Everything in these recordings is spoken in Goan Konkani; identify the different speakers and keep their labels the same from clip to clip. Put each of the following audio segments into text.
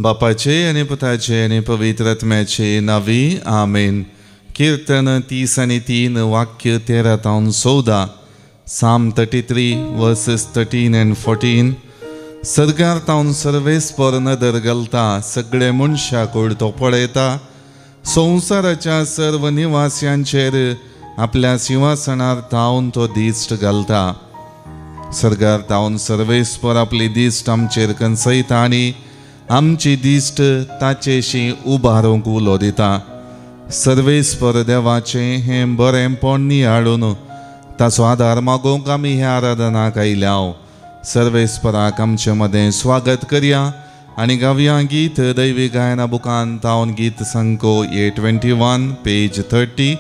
Speaker 1: बापाचे आनी पुताचे आनी पवित्र आत्म्याचे नांवी आमेन. कीर्तन 33 वाक्य 13 तावन 14, Psalm 33 verses 13 and 14. सरकार तावन सर्वेस्पर नदर घालता, सगळे मनशाकूड तो पळयता, संवसाराच्या सर्व निवास्यांचेर आपल्या सिंहासनार तावन तो दिश्ट घालता. सरकार तावन सर्वेस्पर आपली दिश्ट आमचेर कंसयता आनी आमची दिश्ट ताचेशी उबारूंक उलो दिता. सर्वेस्पर देवाचें हें बरेंपण नियाळून ताचो आदार मागूंक आमी ह्या आराधनाक आयल्या. सर्वेस्पराक आमचे मदें स्वागत करया आनी गावया गीत दैवी गायना बुकान तावन गीत संको 821 पेज 30.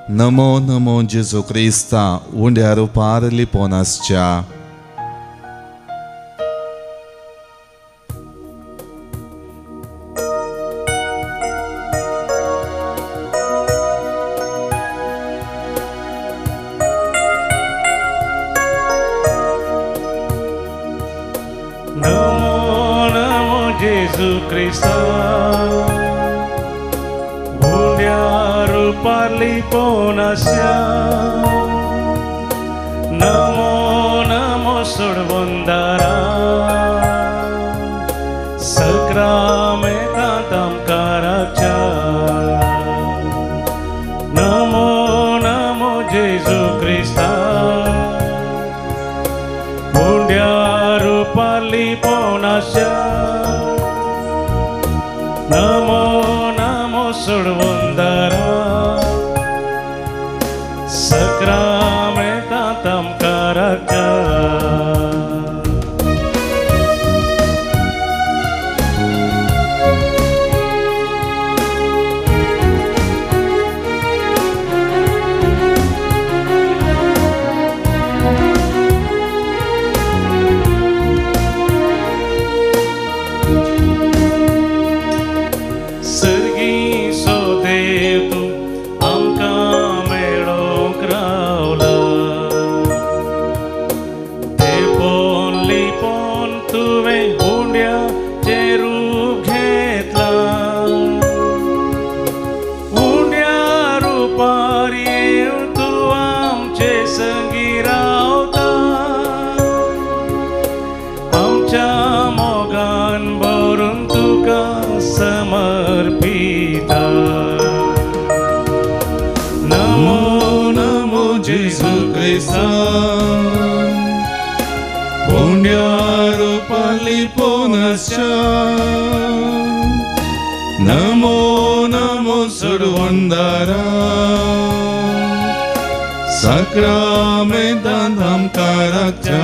Speaker 1: नमो नमो जेजू क्रिस्ता उंड्या रुपार लिपोन आसच्या.
Speaker 2: नमो नमो सोडवंदारा सक्रामेंतांत आमकाराच्या. नमो नमो जेजू क्रिस्ता उंड्या रुपार लिपोवन आसच्या. नमो नमो सोडवंदारा सक्रामेंतांत आमकाराच्या. सर्गी सो देव तूं आमकां मेळोंक रावला, देपोन लिपोन तुवें हुंड्याचें रूप घेतलां. हुंड्या रुपार येवन तूं आमचे संगी रावता, आमच्या मोगान भरून तुका समर्पिता.
Speaker 1: नमो नमो जेजू क्रिस्ता उंड्या रुपार लिपोवन आसच्या. नमो नमो सोडवंदारा सक्रामेंतांत आमकाराच्या.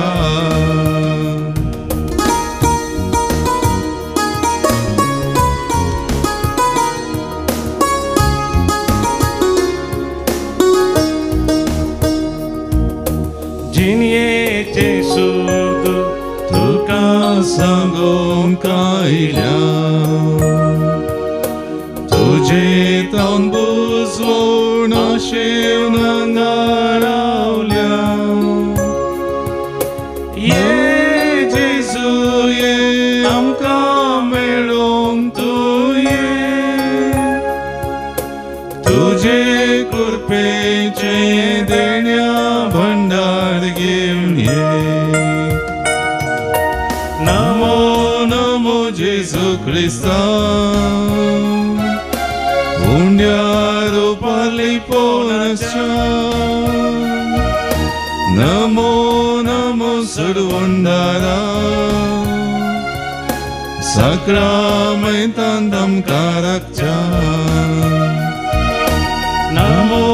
Speaker 2: जिणयेचें सूद
Speaker 1: तुका सांगूंक आयल्या, तुजे तावन बुजवण आशेवन हांगा रावल्या. ये जेजू ये आमकां मेळोंक तूं ये, तुजे कृपेचें देण्या भंडार घेवन ये. नमो नमो जेजू क्रिस्ता उंड्या रुपार लिपोवन आसच्या. नमो नमो सोडवंदारा सक्रामेंतांत आमकाराच्या. नमो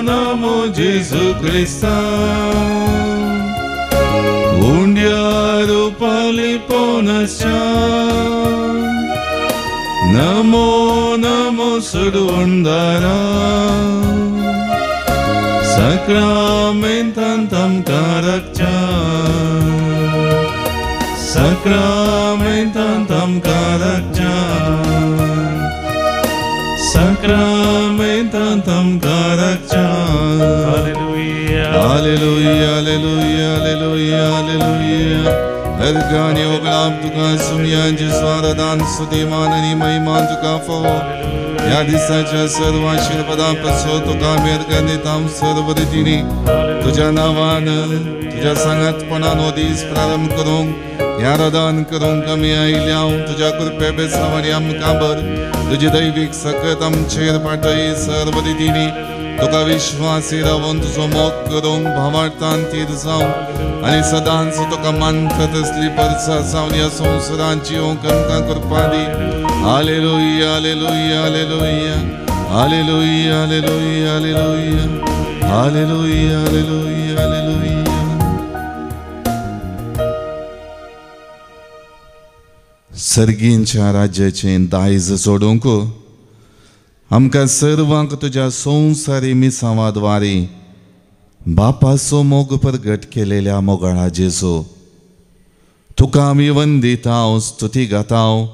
Speaker 1: नमो जेजू क्रिस्ता उंड्या रुपार लिपोवन आसच्या. Namo Namo सोडवंदारा सक्रामेंतांत आमकाराच्या. सक्रामेंतांत आमकाराच्या. सक्रामेंतांत आमकाराच्या.
Speaker 2: Hallelujah
Speaker 1: hallelujah hallelujah hallelujah hallelujah. अर्घ आनी होगळाप तुका सुमया जेजू स्तुती मान आनी महिमा तुका फावो. ह्या दिसाच्या सर्व आशिर्वादां पासून तुका आमी अर्घ दिता सर्व रितींनी तुज्या नांवान तुज्या सांगातपणान हो दीस प्रारंभ करूंक ह्या रदान करूंक आमी आयल्या. तुज्या कृपे बेसांवांनी आमकां भर, तुजी दैवीक सकत आमचेर पाटय. सर्व रितींनी तुका विश्वासी रावन तुजो मोग करूंक भावार्थान थीर जावन आनी सदांच तुका मानता तसली परसा जावन ह्या संवसारांत जिवंक आमकां कृपा दी. Hallelujah, hallelujah, hallelujah, hallelujah, hallelujah, hallelujah, hallelujah, hallelujah, hallelujah. सर्गींच्या राज्याचें दायज सोडूंक आमकां सर्वांक तुज्या संवसारी मिसांवाद्वारे बापाचो मोग प्रगट केलेल्या मोगाळा जेजू तुका आमी वंदिताव, स्तुती गाताव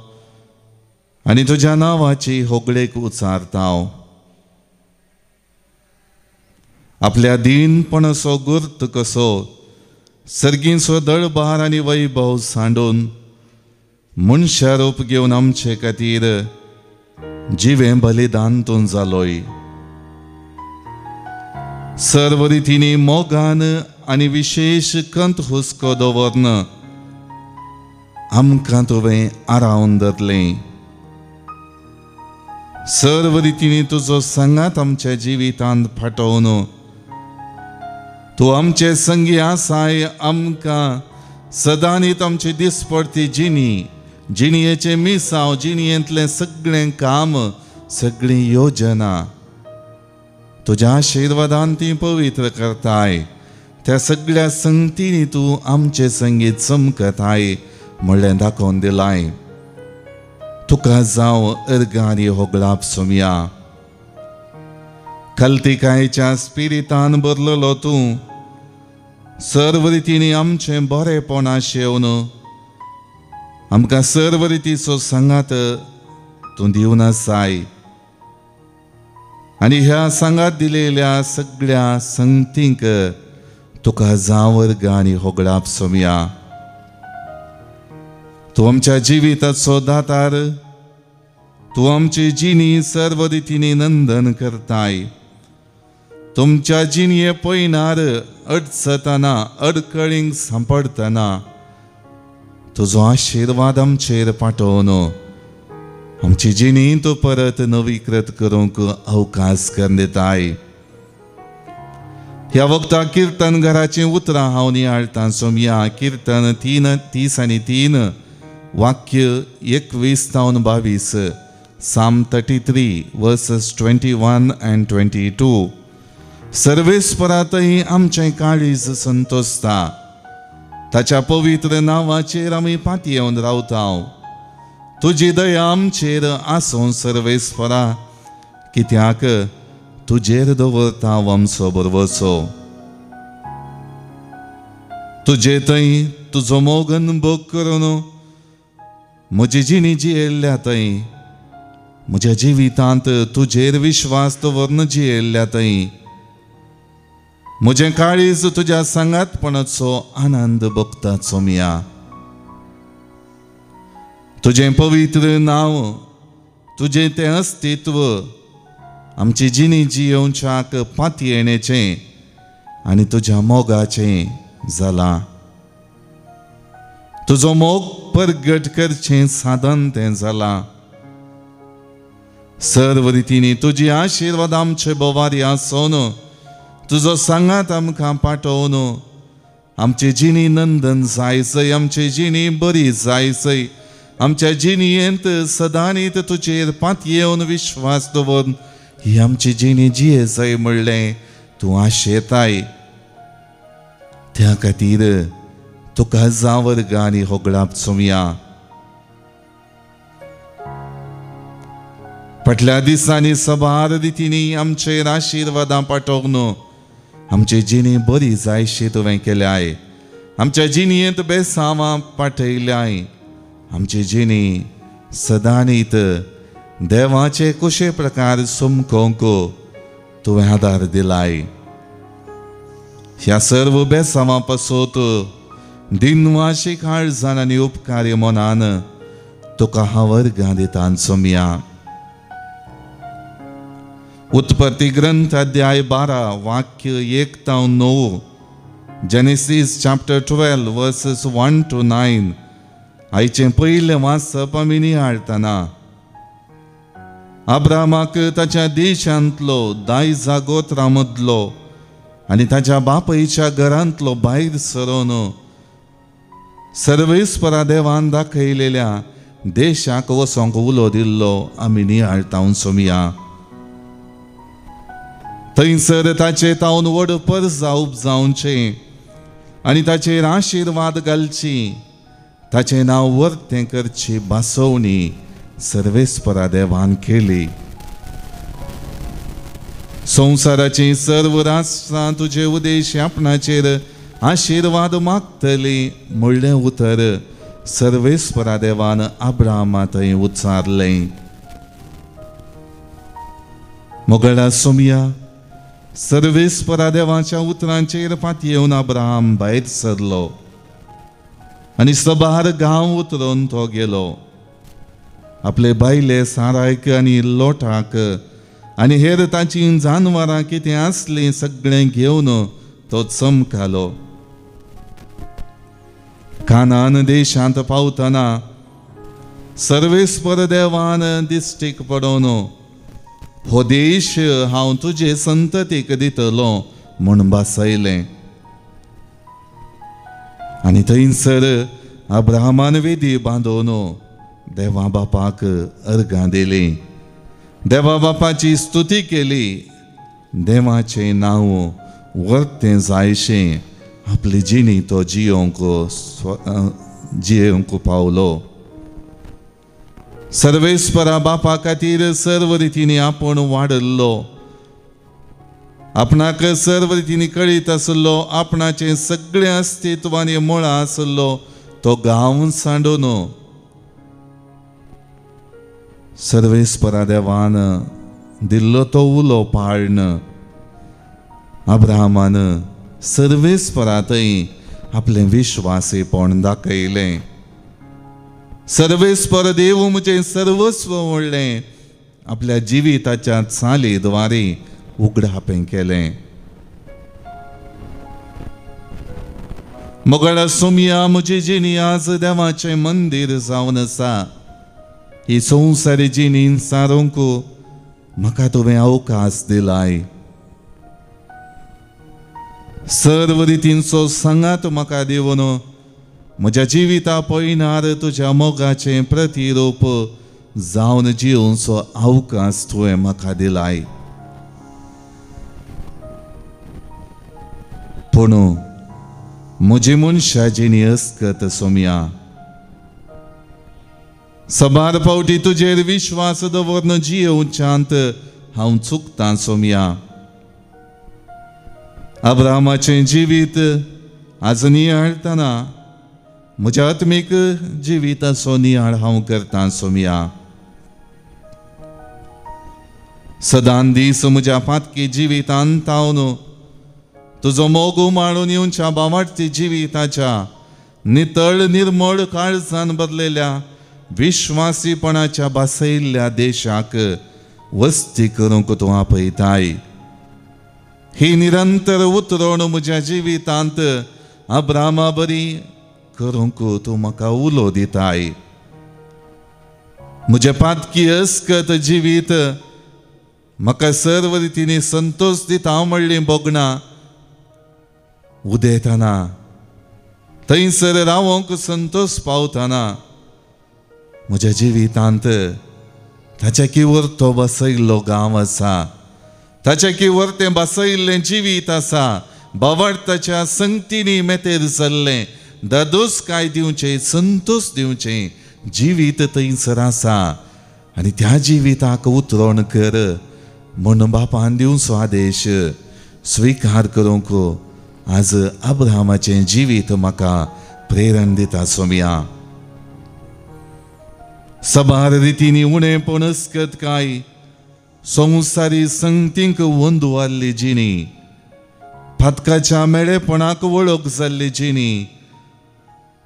Speaker 1: आनी तुज्या नांवाची होगळेक उचारताव. आपल्या दीनपणाचो गुर्त कसो सर्गींचो दळभार आनी वैभव सांडून मनशा रूप घेवन आमचे खातीर जिवें बलिदान तूं जालोय. सर्व रितींनी मोगान आनी विशेश कंत हुस्को दवरन आमकां तुवें आरावन धरलें. सर्व रितींनी तुजो सांगात आमच्या जिवितांत फाटोवन तूं आमचे संगी आसाय. आमकां सदांनीत आमची दिसपडती जिणी, जिणयेचें मिसांव, जिणयेंतलें सगळें काम, सगळी योजना तुज्या आशिर्वादान ती पवित्र करताय. त्या सगळ्या संगतींनी तूं आमचे संगीत चमकताय म्हणलें दाखोवन दिलाय. तुका जावं अर्घ आनी होगळाप सोमया. कल्तिकायेच्या स्पिरितान भरलेलो तूं सर्व रितींनी आमचें बरेपण आशेवन आमकां सर्व रितीचो सांगात तूं दिवन आसाय आनी ह्या सांगात दिलेल्या सगळ्या संगतींक तुका जावं अर्घ आनी होगळाप सोमया. तूं आमच्या जिविताचो दातार, तूं आमची जिणी सर्व रितींनी नंदन करताय. तुमच्या जिणये पयनार अडचतना, अडकळींक सांपडटना तुजो आशिर्वाद आमचेर पाठोवन आमची जिणी तूं परत नवीकृत करूंक अवकाश करून दिताय. ह्या वखता किर्तन घराचीं उतरां हांव नियाळटां सोमया. किर्तन 3:30 आनी 3 वाक्य 21 तावन 22, Psalm 33 verses 21 and 22. सर्वेस्परातय आमचें काळीज संतोसता, ताच्या पवित्र नांवाचेर आमी पातयेवन रावता. तुजी दया आमचेर आसूं सर्वेस्परा, कित्याक तुजेर दवरता आमचो भरवसो. तुजे थंय तुजो मोग अनुभव करून म्हजी जिणी जियेल्ल्या थंय, म्हज्या जिवितांत तुजेर विश्वास दवरून जियेल्ल्या थंय म्हजें काळीज तुज्या सांगातपणाचो आनंद भोगता सोमया. तुजें पवित्र नांव, तुजें तें अस्तित्व आमची जिणी जियोवच्याक पातयेणेचें आनी तुज्या मोगाचें जालां. तुजो मोग परगट करचें साधन तें जालां. सर्व रितींनी तुजी आशिर्वाद आमचे बोवारी आसून तुजो सांगात आमकां पाठोवन आमची जिणी नंदन जायसय, आमची जिणी बरी जायसय, आमच्या जिणयेंत सदांनीत तुजेर पातयेवन विश्वास दवरून ही आमची जिणी जिये जाय म्हणलें तूं आशेताय. त्या खातीर तुका जावं अर्घ आनी होगळाप सोमया. फाटल्या दिसांनी सबार रितींनी आमचेर आशिर्वादां पाठोवन आमची जिणी बरी जायशी तुवें केल्याय. आमच्या जिणयेंत बेसांवां पाठयल्याय. आमची जिणी सदांनीत देवाचे कुशे प्रकार समकोंक तुवें आदार दिलाय. ह्या सर्व बेसांवां पासून दिनवाशी काळजान आनी उपकारी मनान तुका हांव वर्गां दिता सोमया. उत्पत्ती ग्रंथ अध्याय 12 वाक्य 1 ते 9, Genesis chapter 12 verses 1 to 9 आयचें पयलें वाचप आमी नियाळटना अब्राहमाक ताच्या देशांतलो दायजा गोत्रा मदलो आनी ताच्या बापायच्या घरांतलो भायर सरोन सर्वेस्परा देवान दाखयलेल्या देशाक वचोंक उलो दिल्लो आमी नियाळटा सोमया. थंयसर ताचे तावन व्हड परजा उपजावचें आनी ताचेर आशिर्वाद घालची, ताचें नांव वर्तें करची भासोवणी सर्वेस्परा देवान केली. संवसाराची सर्व राष्ट्रां तुजे उद्देश आपणाचेर आशिर्वाद मागतली म्हणलें उतर सर्वेस्परा देवान अब्राहमा थंय उच्चारलें. मोगळा सोमया, सर्वेस्परा देवाच्या उतरांचेर फातयेवन अब्राहम भायर सरलो आनी सबार गांव उतरून तो गेलो. आपले बायले सारायक आनी लोटाक आनी हेर ताचीं जानवरां कितें आसलीं सगळें घेवन तो चमकालो. कानान देशांत पावतना सर्वेस्पर देवान दिश्टीक पडोवन हो देश हांव तुजे संततीक दितलो म्हूण भासयलें. आनी थंयसर अब्राहमान वेदी बांदोवन देवा बापाक अर्गां दिलीं, देवा बापाची स्तुती केली, देवाचें नांव वर्तें जायशें आपली जिणी तो जियोंक जियोंक पावलो. सर्वेस्परा बापा खातीर सर्व रितींनी आपूण वाडल्लो, आपणाक सर्व रितींनी कळीत आसलो, आपणाचें सगळें अस्तित्व आनी मुळां आसलो तो गांव सांडून सर्वेस्परा देवान दिल्लो तो उलो पाळण अब्राहमान सर्वेस्परा थंय आपलें विश्वासीपण दाखयलें. सर्वेस्पर देव म्हजें सर्वस्व म्हणलें आपल्या जिविताच्या चाली द्वारे उगडापें केलें. मोगळा सोमया, म्हजी जिणी आज देवाचें मंदीर जावन आसा. ही संवसारी जिणी सारूंक म्हाका तुवें अवकाश दिलाय. सर्व रितींचो सांगात म्हाका दिवन म्हज्या जिविता पयनार तुज्या मोगाचें प्रतिरूप जावन जिवचो अवकाश तुवें म्हाका दिलाय. पूण म्हजी मनशा जिणी अस्कत सोमया, सबार फावटी तुजेर विश्वास दवरन जियोवच्यांत हांव चुकतां सोमया. अब्राहमाचें जिवीत आज नियाळटना म्हज्या आत्मीक जिविताचो नियाळ हांव करतां सोमया. सदां दीस म्हज्या पातकी जिवितान तावन तुजो मोग उमाळून येवच्या बावाडती जिविताच्या नितळ निर्मळ काळजान बदलेल्या विश्वासीपणाच्या भासयल्ल्या देशाक वस्ती करूंक तूं आपयताय. ही निरंतर उतरण म्हज्या जिवितांत अब्राहमा बरी करूंक तूं म्हाका उलो दिताय. म्हजें पातकी अस्कत जिवीत म्हाका सर्व रितींनी संतोश दिता म्हणलीं भोगणां उदेतना थंयसर रावोंक संतोश पावतना म्हज्या जिवितांत ताच्या किवर तो बसयल्लो गांव आसा, ताच्या किवर तें बसयल्लें जिवीत आसा. बावडताच्या संगतींनी मेतेर जाल्लें दादोस काय दिवचें संतोश दिवचें जिवीत थंयसर आसा आनी त्या जिविताक उतरण कर म्हूण बापान दिवचो आदेश स्विकार करूंक आज अब्राहमाचें जिवीत म्हाका प्रेरण दिता सोमया. सबार रितींनी उणेपण अस्कत काय संवसारी संगतींक वंदू आसली जिणी, पातकाच्या मेळेपणाक वळख जाल्ली जिणी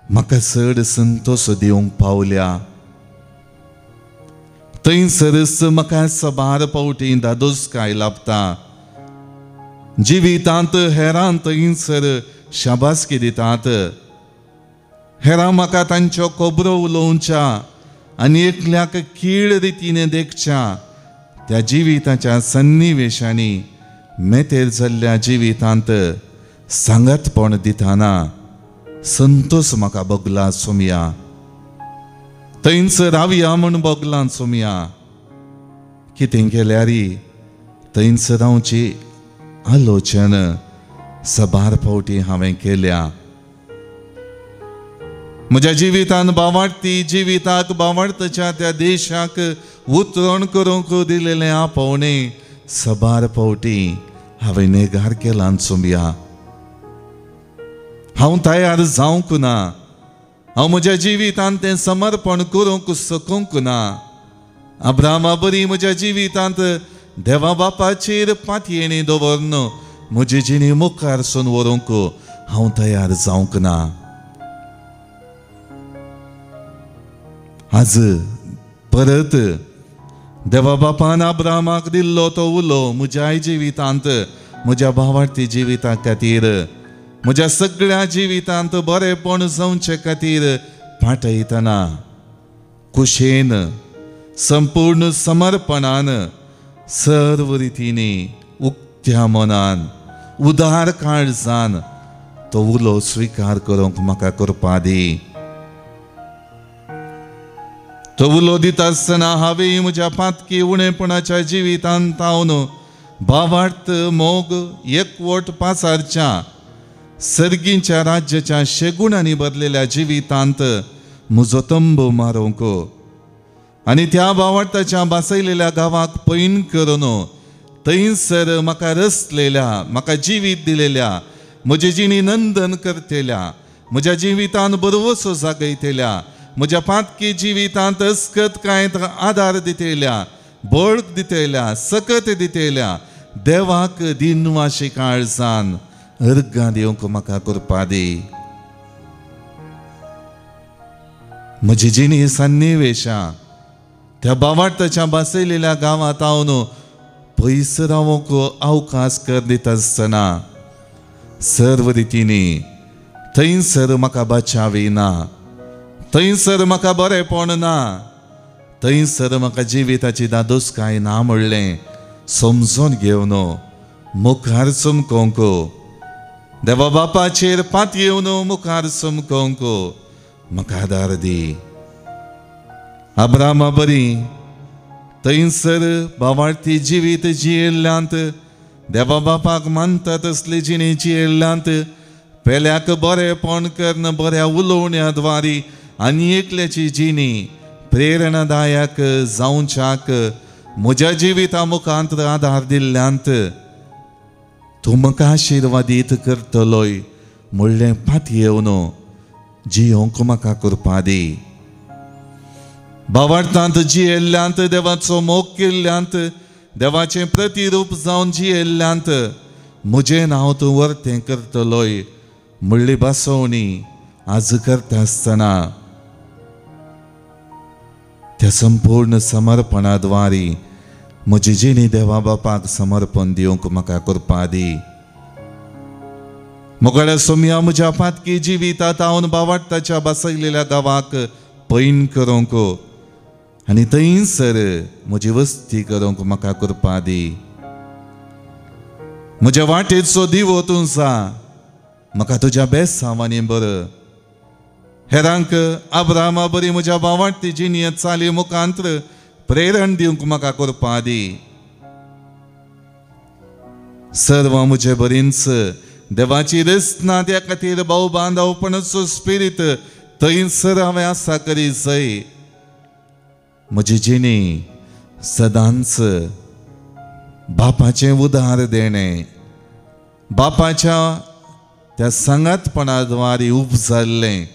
Speaker 1: म्हाका चड संतोश दिवंक पावल्या. थंयसरच म्हाका सबार पावटी दादोसकाय लाभता. जिवितांत हेरां थंयसर शाबासकी दितात. हेरां म्हाका तांच्यो खबरो उलोवच्या आनी एकल्याक कीळ रितीन देखच्या त्या जिविताच्या सन्निवेशांनी मेतेर जाल्ल्या जिवितांत सांगातपण दितना संतोश म्हाका भोगला सोमया. थंयच रावया म्हूण भोगलां सोमया. कितें केल्यार थंयच रावची आलोचन सबार फावटी हांवें केल्या. म्हज्या जिवितान बावाडती जिविताक बावाडतच्या त्या देशाक उतरण करूंक दिलेलें आपोवणें सबार फावटी हांवें नेगार केलां सोमया. हांव तयार जावंक ना. हांव म्हज्या जिवितांत तें समर्पण करूंक शकूंक ना. अब्रामा बरी म्हज्या जिवितांत देवा बापाचेर पातयेणी दवरन म्हजी जिणी मुखार सून व्हरूंक हांव तयार जावंक ना. आज परत देवा बापान अब्रामाक दिल्लो तो उलो म्हज्याय जिवितांत म्हज्या भावार्थी जिविता खातीर म्हज्या सगळ्या जिवितांत बरेपण जावचे खातीर पाठयतना कुशेन संपूर्ण समर्पणान सर्व रितींनी उक्त्या मनान उदार काळजान तो उलो स्विकार करूंक म्हाका करपा दी. तो उलो दिता आसतना हांवें म्हज्या पातकी उणेपणाच्या जिवितांत तावन भावार्थ मोग एकवट पासारच्या सर्गींच्या राज्याच्या शेगुणांनी भरलेल्या जिवितांत म्हजो तंबू मारूंक आनी त्या भावार्थाच्या बासयलेल्या गांवाक पैन करून थंयसर म्हाका रचलेल्या म्हाका जिवीत दिलेल्या म्हजी जिणी नंदन करतल्या म्हज्या जिवितान बरवसो जागयतल्या म्हज्या पातकी जिवितांत अस्कत कांय आदार दितल्या बळग दितल्या सकत दितल्या देवाक दिनवाशी काळजान अर्गां दिवंक म्हाका करपा दी. म्हजी जिणी सन्निवेशां त्या बावार्थाच्या बासयलेल्या गांवांत हांव पयस रावंक अवकाश कर दिता आसतना सर्व रितींनी थंयसर म्हाका बचावी ना, थंयसर म्हाका बरेपण ना, थंयसर म्हाका जिविताची दादोसकाय ना म्हणलें समजून घेवन मुखार चमकोवंक देवा बापाचेर पात येवन मुखार चमकोवंक म्हाका आदार दी. अब्रामा बरी थंयसर बावार्थी जिवीत जियेल्ल्यांत देवा बापाक मानता तसली जिणी जियेल्ल्यांत पेल्याक बरेपण करून बऱ्या उलोवण्या द्वारी आनी एकल्याची जिणी प्रेरणादायक जावच्याक म्हज्या जिविता मुखांत आदार दिल्ल्यांत तूं म्हाका आशिर्वादीत करतलोय म्हणलें पात येवन जियोंक म्हाका करपा दी. भावार्थांत जियेल्ल्यांत देवाचो मोग केल्ल्यांत देवाचें प्रतिरूप जावन जियेल्ल्यांत म्हजें नांव तूं वर्तें करतलोय म्हणली भासोवणी आज करता आसतना त्या संपूर्ण समर्पणा द्वारी म्हजी जिणी देवा बापाक समर्पण दिवंक म्हाका करपा दी. मोगाळ्या सोमया म्हज्या पातकी जिवितांत हांव बावाडटाच्या बसयलेल्या गांवाक पैन करूंक आनी थंयसर म्हजी वस्ती करूंक म्हाका करपा दी. म्हज्या वाटेचो दिवो तूं जा, म्हाका तुज्या बेसांवांनी बरं हेरांक अब्रामा बरी म्हज्या बावाडटी जिणेंत चाली मुखांत्र प्रेरण दिवंक म्हाका करपा दी. सर्व म्हजे बरींच देवाची रचना त्या खातीर भाव बांदवपणाचो स्पिरीत थंयसर हांवें आसा करी जाय. म्हजी जिणी सदांच बापाचें उदार देणें बापाच्या त्या सांगातपणा द्वारी उपजाल्लें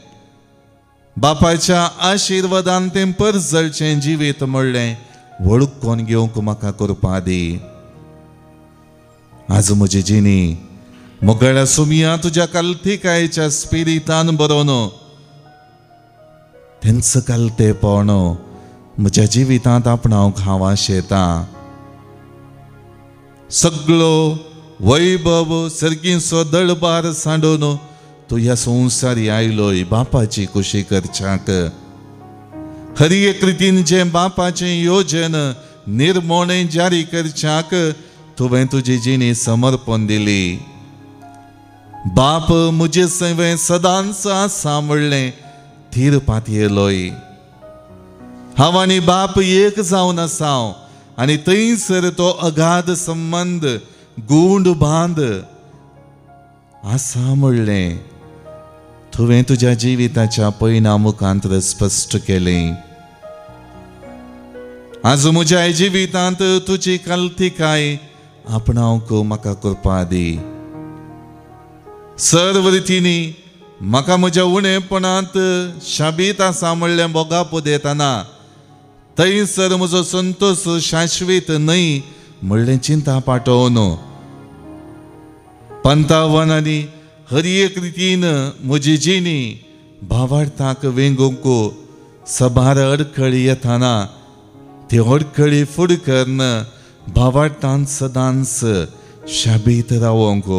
Speaker 1: बापाच्या आशिर्वादान तें परजळचें जिवीत म्हणलें वळखून घेवंक म्हाका करपा दी. आज म्हजी जिणी मोगाळ्या सुमया तुज्या कालथिकायेच्या स्पिरितान बरोवन तेंच कालतेपण म्हज्या जिवितांत आपणावंक हांव आशेतां. सगळो वैभव सर्गींचो दळबार सांडून तूं ह्या संवसारी आयलोय बापाची खुशी करच्याक. हर एक रितीन जें बापाचें योजन निर्मोणें जारी करच्याक तुवें तुजी जिणी समर्पण दिली. बाप म्हजे सवें सदांच आसा म्हणलें थीर पातयेलोय. हांव आनी बाप एक जावन आसा आनी थंयसर तो अगाध संबंद गूंड बांद आसा म्हणलें तुवें तुज्या जिविताच्या पयना मुखांत स्पश्ट केलें. आज म्हज्या जिवितांत तुजी कालतिकाय आपणावंक म्हाका कृपा दी. सर्व रितींनी म्हाका म्हज्या उणेपणांत शाबीत आसा म्हणलें बोगाप दितना थंयसर म्हजो संतोश शाश्वीत न्हय म्हणलें चिंता पाटोवन पंतावन आनी हर एक रितीन म्हजी जिणी भावार्थाक वेंगोवंक सबार अडखळी येताना ती अडखळी फुड करून भावार्थान सदांच शाबीत रावोंक,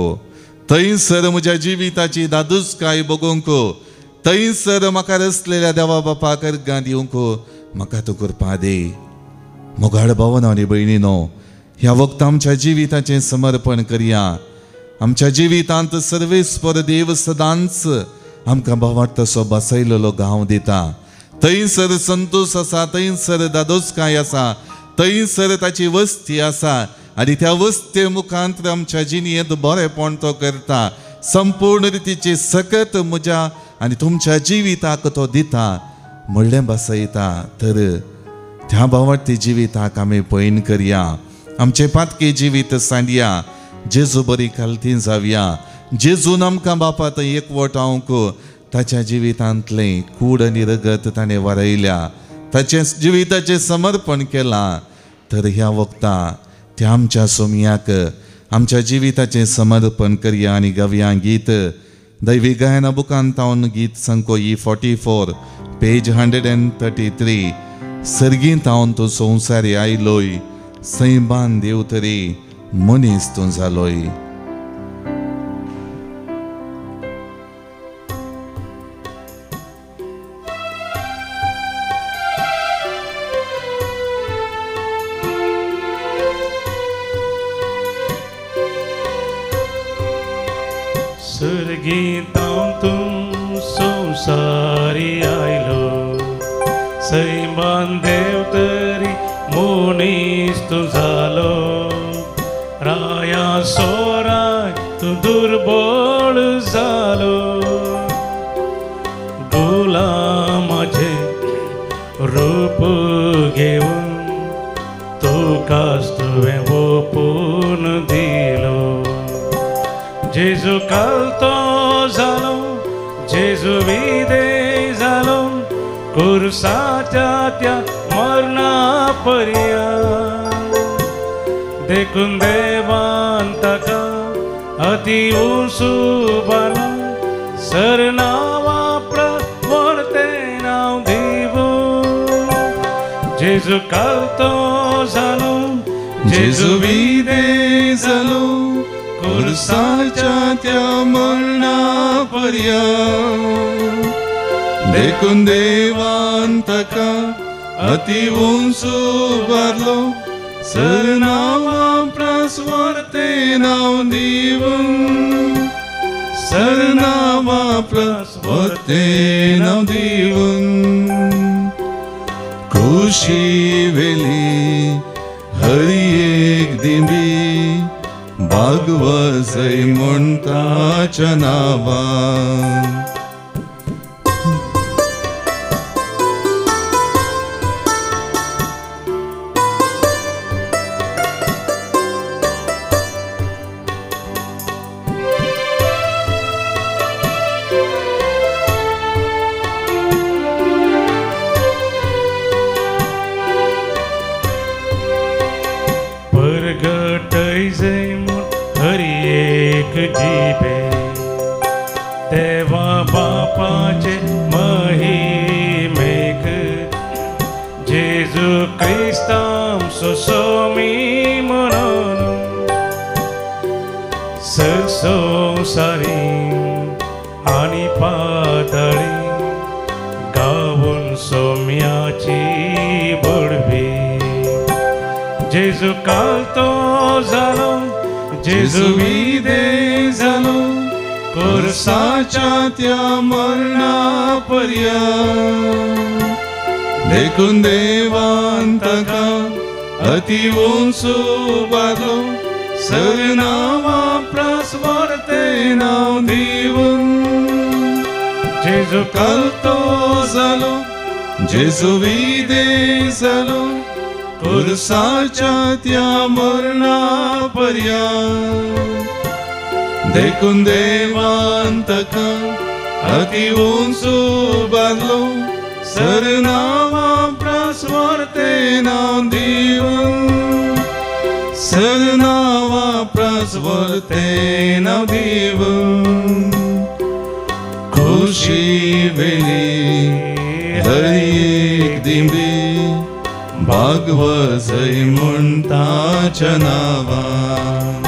Speaker 1: थंयसर म्हज्या जिविताची दादूसकाय बगोवंक, थंयसर म्हाका रसलेल्या देवा बापाक अर्गां दिवंक म्हाका तूं कृपा दी. मोगाळ भावना आनी भयणीनो, ह्या वक्त आमच्या जिविताचें समर्पण करया. आमच्या जिवितांत सर्वेस्पर देव सदांच आमकां भावार्थाचो बसयलेलो गांव दिता. थंयसर संतोश आसा, थंयसर दादोसकाय आसा, थंयसर ताची वस्ती आसा आनी त्या वस्ते मुखांत आमच्या जिणेंत बरेपण तो करता. संपूर्ण रितीची सकत म्हज्या आनी तुमच्या जिविताक तो दिता म्हणलें बसयता. तर त्या भावार्थी जिविताक आमी पयन करया, आमचें पातकी जिवीत सांडया, जेजू बरी खालती जावया. जेजून आमकां बापा थंय एकवट हांवक ताच्या जिवितांतलें कूड आनी रगत ताणें वारयल्या, ताचें जिविताचें समर्पण केलां. तर ह्या वखता त्या आमच्या सोमयाक आमच्या जिविताचें समर्पण करया आनी गावया गीत दैवी गायना बुकान तावन गीत संको E44 page 133. सर्गीं तावन तूं संवसारी आयलोय, सैमान देव तरी मनीस तूं जालोय.
Speaker 2: सर्गीतां तूं संवसारी आयलो, सैमान देव तरी मनीस तूं जालो. राया सोराय तूं दुर्बळ जालो, गुलामाचें रूप घेवन तुकाच तुवें ओपून दिलो. जेजू कालतो जालो, जेजू विदे जालो, कुर्साच्या त्या मरणा पर्यंत. देखून देवान ताका अति उंच बारलो, सरनावा प्रवर्ते नांव दिवून. जेजू कालतो जालो, जेजू विदे जालो, कुर्साच्या त्या मरणा पर्यंत.
Speaker 1: देखून देवान ताका अति उंच बारलो, सरनावा प्रस्वर्ते नांव दिवून, सरनावा प्रस्वर्ते नांव दिवून. खुशी वेली हरी एक दिंबी भागवसय म्हणताच्या नांवान.
Speaker 2: जिबे देवा बापाचे महिमेन. क्रिस्तांव सोमी म्हणून संवसारी आनी पातळी गावून सोम्याची बडबी. जेजू कालतो जालो, जेजू विदे जालो,
Speaker 1: कोर्साच्या त्या मरणा पर्यंत. देखून देवान ताका अति उंच उबारलो, सरनामा प्रास वाडते नांव दिवन.
Speaker 2: जेजू
Speaker 1: कालतो जालो, जेजू विदे जालो, कुर्साच्या त्या मरणा पर्यंत. देखून देवान ताका अति उंच उबारलो, सरनामा प्रास वाडते नांव दिवन. सरनामा प्रास वाडते नांव दिवन. खुशी वेली हर एक दिंबी, भागवजय म्हूण ताच्या नांवान.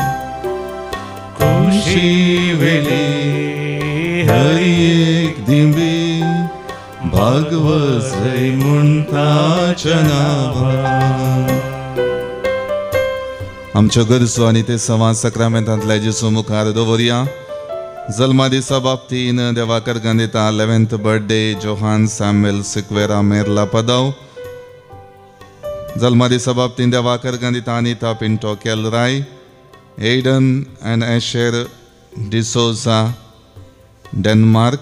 Speaker 1: खुशी वेली हर एक दिंबी, भागवजय म्हूण ताच्या नांवान. आमच्यो गरजो आनी ते सवां सक्रामेंतांतल्या जेजू मुखार दवरया. जल्मा दिसा बाबतीन देवाकर गांधीता 11th birthday Johan Samuel Sequeira Merla Padao. जल्मा दिसा बाबतीन देवाकर गांधीता Anita Pinto Kelrai, Aiden and Asher D'Souza Denmark,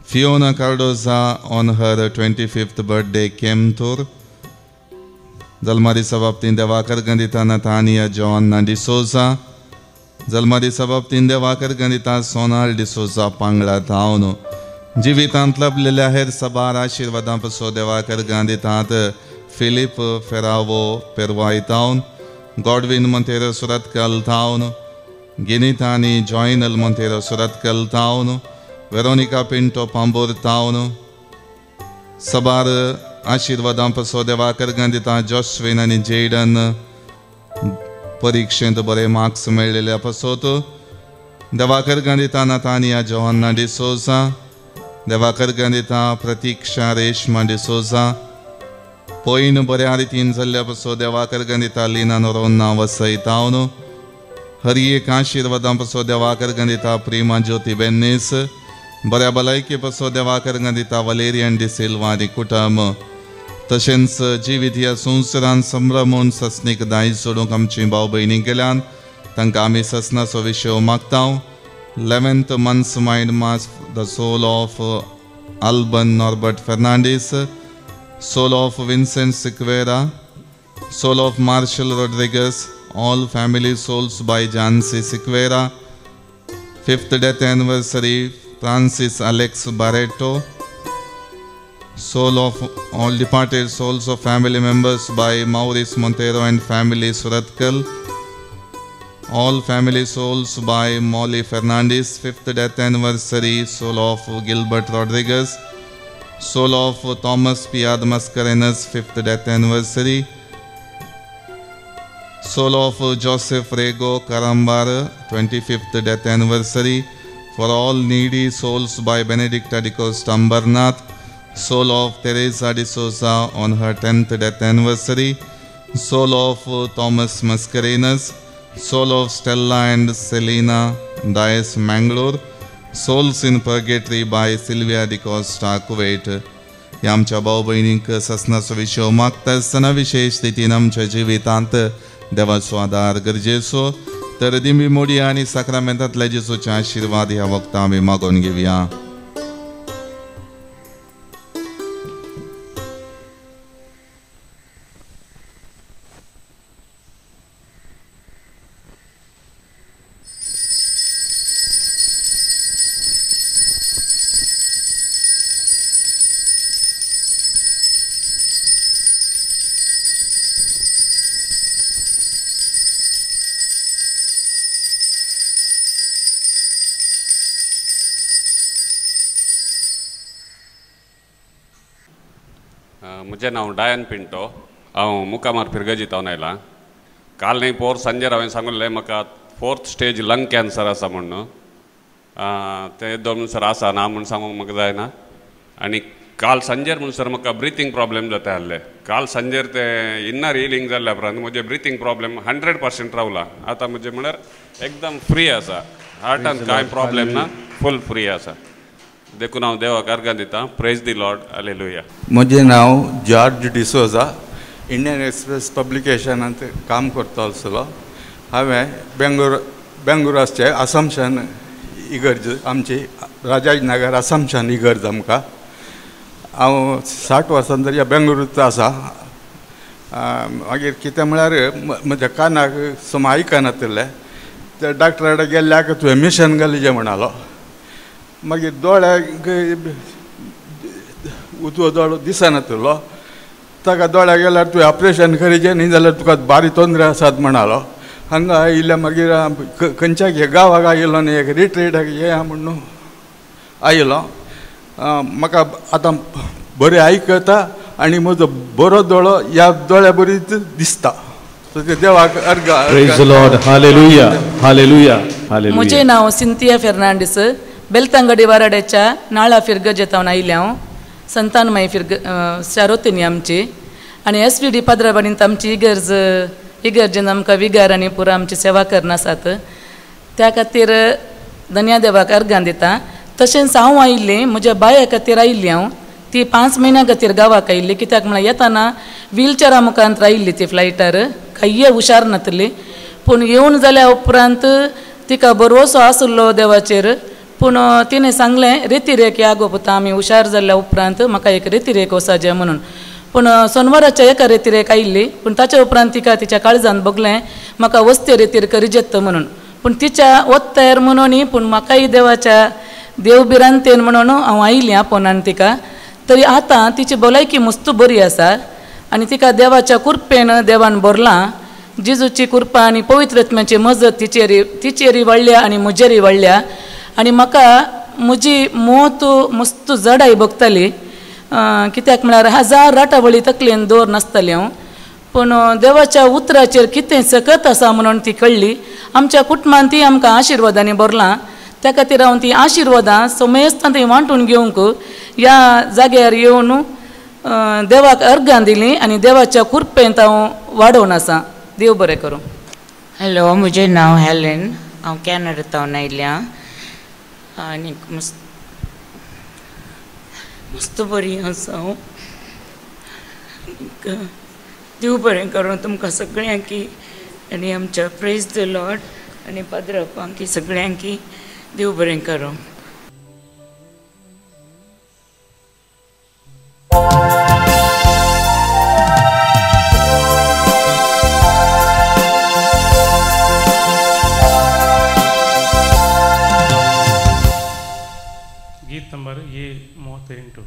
Speaker 1: Fiona Cardoza on her 25th birthday Kemthur. जल्मा दिसा बाबतीन देवाकर गांधीता नथानिया जॉन डिसोजा. जल्मा दिसा बाबतीन देवाकर गांधीता सोनाल डिसोजा पांगळा धावन. जिवितांत लभलेल्या हेर सबार आशिर्वादां पसो देवाकर गांधीतात फिलीप फेरावो पेरवाय थावन, गॉडविन मोंतेरो सुरतकल थावन, गिनीतानी जॉयनल मोंतेरो सुरतकल थावन, वेरोनिका पिंटो पांबूर थावन. सबार आशिर्वादां पसो देवाकर गांधीता जॉस्विन आनी जेडन परिक्षेंत बरे मार्क्स मेळ्ळेले पसोत. देवाकर गांधीता नतानिया जोहन्ना डिसोजा. देवाकर गांधीता प्रतीक्षा रेशमा डिसोजा. पयन बऱ्या रितीन जाल्ल्या पसो देवाकर गांधीता लिना नोरोन्ना वसय थावन. हर एक आशिर्वादां पसो देवाकर गांधीता प्रेमा ज्योती बेन्नीस. बऱ्या भलायके पसो देवाकर गांधीता वलेरियन डिसिल्वा आनी कुटुंब. तशेंच जिवीत ह्या संवसारान संभ्रमून ससनीक दायज सोडूंक आमची भाव भयणी गेल्यान तांकां आमी ससनाचो विशय मागता. 11th months mind mass the soul of Alban Norbert Fernandes, soul of Vincent Sequeira, soul of Marshal Rodrigues, all family souls by Jancy Sequeira. 5th death anniversary Francis Alex Barreto, soul of all departed souls of family members by Maurice Montero and family Suratkal, all family souls by Molly Fernandez. 5th death anniversary soul of Gilbert Rodriguez, soul of Thomas Piad Mascarenas, 5th death anniversary, soul of Joseph Rego Karambar, 25th death anniversary, for all needy souls by Benedicta D'Costa Ambarnath, soul of Teresa D'Souza on her 10th death anniversary, soul of Thomas Mascarenas, soul of Stella and Selina Dias Mangalore, souls in purgatory by Sylvia D'Costa Kuwait. ह्या आमच्या भाव भयणींक ससनाचो विशय मागता आसतना विशेश रितीन आमच्या जिवितांत देवाचो आदार गरजेचो. तर दिंबी मोडी आनी साक्रामेंतांतल्या जेजूचे आशिर्वाद ह्या वखदां आमी मागोवन घेवया.
Speaker 3: म्हजें नांव डायन पिंटो. हांव मुखामार फिरगजीत हांव आयलां. काल न्ही पोर सांजेर हांवें सांगलें म्हाका 4th stage lung cancer आसा म्हणून. तें दोन म्हणसर आसा ना म्हूण सांगूंक म्हाका जायना. आनी काल सांजेर म्हणसर म्हाका ब्रिथींग प्रॉब्लेम जाता आसलें. काल सांजेर तें इन्नर हिलींग जाल्ल्या उपरांत म्हजें ब्रिथींग प्रॉब्लेम 100% रावला. आतां म्हजें म्हळ्यार एकदम फ्री आसा. हार्टान कांय प्रॉब्लेम ना, फूल फ्री आसा. देखून हांव देवाक अर्गां दितां. Praise the Lord, hallelujah.
Speaker 4: म्हजें नांव जॉर्ज डिसोजा. इंडियन एक्सप्रेस पब्लिकेशनांत काम करता आसलो. हांवें बेंगलोर आसचें आसामशान इगर्ज, आमची राजाजी नगर आसामशान इगर्ज आमकां. हांव 60 वर्सां तरी बेंगलोरूच आसा. मागीर कितें म्हळ्यार म्हज्या कानाक सम आयकनातिल्लें. ते डॉक्टरा कडेन गेल्ल्याक तुवें मिशन घालिजें म्हणालो. मागीर दोळ्याक उजवो दोळो दिसनातिल्लो. ताका दोळ्या गेल्यार तुवें ऑपरेशन करिजें न्ही जाल्यार तुका बारी तोंदरे आसात म्हणालो. हांगा आयिल्ल्या मागीर खंयच्या गांवाक आयिल्लो न्ही, एक रिट्रीटाक येया म्हणून आयलो. म्हाका आतां बरें आयकता आनी म्हजो बरो दोळो ह्या दोळ्या बरीच दिसता. देवाक अर्घ.
Speaker 2: Praise the Lord, hallelujah, hallelujah, hallelujah.
Speaker 5: म्हजें नांव सिंथिया फेर्नांडीस. बेलतांगडी वाराड्याच्या नाळा फिरगजेतावन आयिल्लें हांव. संतानमाई फिरग शारोतिनी आमची. आनी एस वी डी पाद्राबाणींत आमची इगर्ज, इगर्जेन आमकां विगार आनी पुरा आमची सेवा करनासात. त्या खातीर धन्या देवाक अर्गां दिता. तशेंच हांव आयिल्लें म्हज्या बाया खातीर आयिल्ली हांव. ती 5 म्हयन्यां खातीर गांवाक आयिल्ली. कित्याक म्हळ्यार येताना व्हीलचेरा मुखांत आयिल्ली ती फ्लायटार, कांय हुशार नातली. पूण येवन जाल्या उपरांत तिका भरवसो आसलो देवाचेर. पूण तिणें सांगलें रेतिरेक या गो पुता, आमी हुशार जाल्ल्या उपरांत म्हाका एक रेतिरेक वचाचें म्हणून. पूण सोनवाराच्या एका रेतिरेक आयिल्ली. पूण ताच्या उपरांत तिका तिच्या काळजान भोगलें म्हाका वस्ते रेतीर करिजेत म्हणून. पूण तिच्या वत्तायर म्हणून, पूण म्हाकाय देवाच्या देव भिरांतेन म्हणून हांव आयिल्लें आपोवन तिका. तरी आतां तिची भलायकी मस्त बरी आसा आनी तिका देवाच्या कृपेन देवान भरलां. जेजूची कृपा आनी पवित्र आत्म्याची मजत तिचेरी वाडल्या आनी म्हजेरी वाडल्या. आनी म्हाका म्हजी मोत मस्त जडाय भोगताली. कित्याक म्हळ्यार हजार राटावळी तकलेन दवर नासताली हांव. पूण देवाच्या उतराचेर कितें सकत आसा म्हणून ती कळ्ळी. आमच्या कुटुंबान ती आमकां आशिर्वादांनी भरलां. त्या खातीर हांव ती आशिर्वादां समेस्तां ती वांटून घेवंक ह्या जाग्यार येवन देवाक अर्गां दिलीं आनी देवाच्या कृपेंत हांव वाडोवन आसा. देव बरें करूं.
Speaker 6: हॅलो, म्हजें नांव हेलन. हांव कॅनडा आयल्या आनी मस्त बरी आसा हांव. देव बरें करूं तुमकां सगळ्यांकी आनी आमच्या प्रेज the Lord आनी पाद्रापांकी सगळ्यांकी देव बरें करूं.
Speaker 2: गीत नंबर ये 38,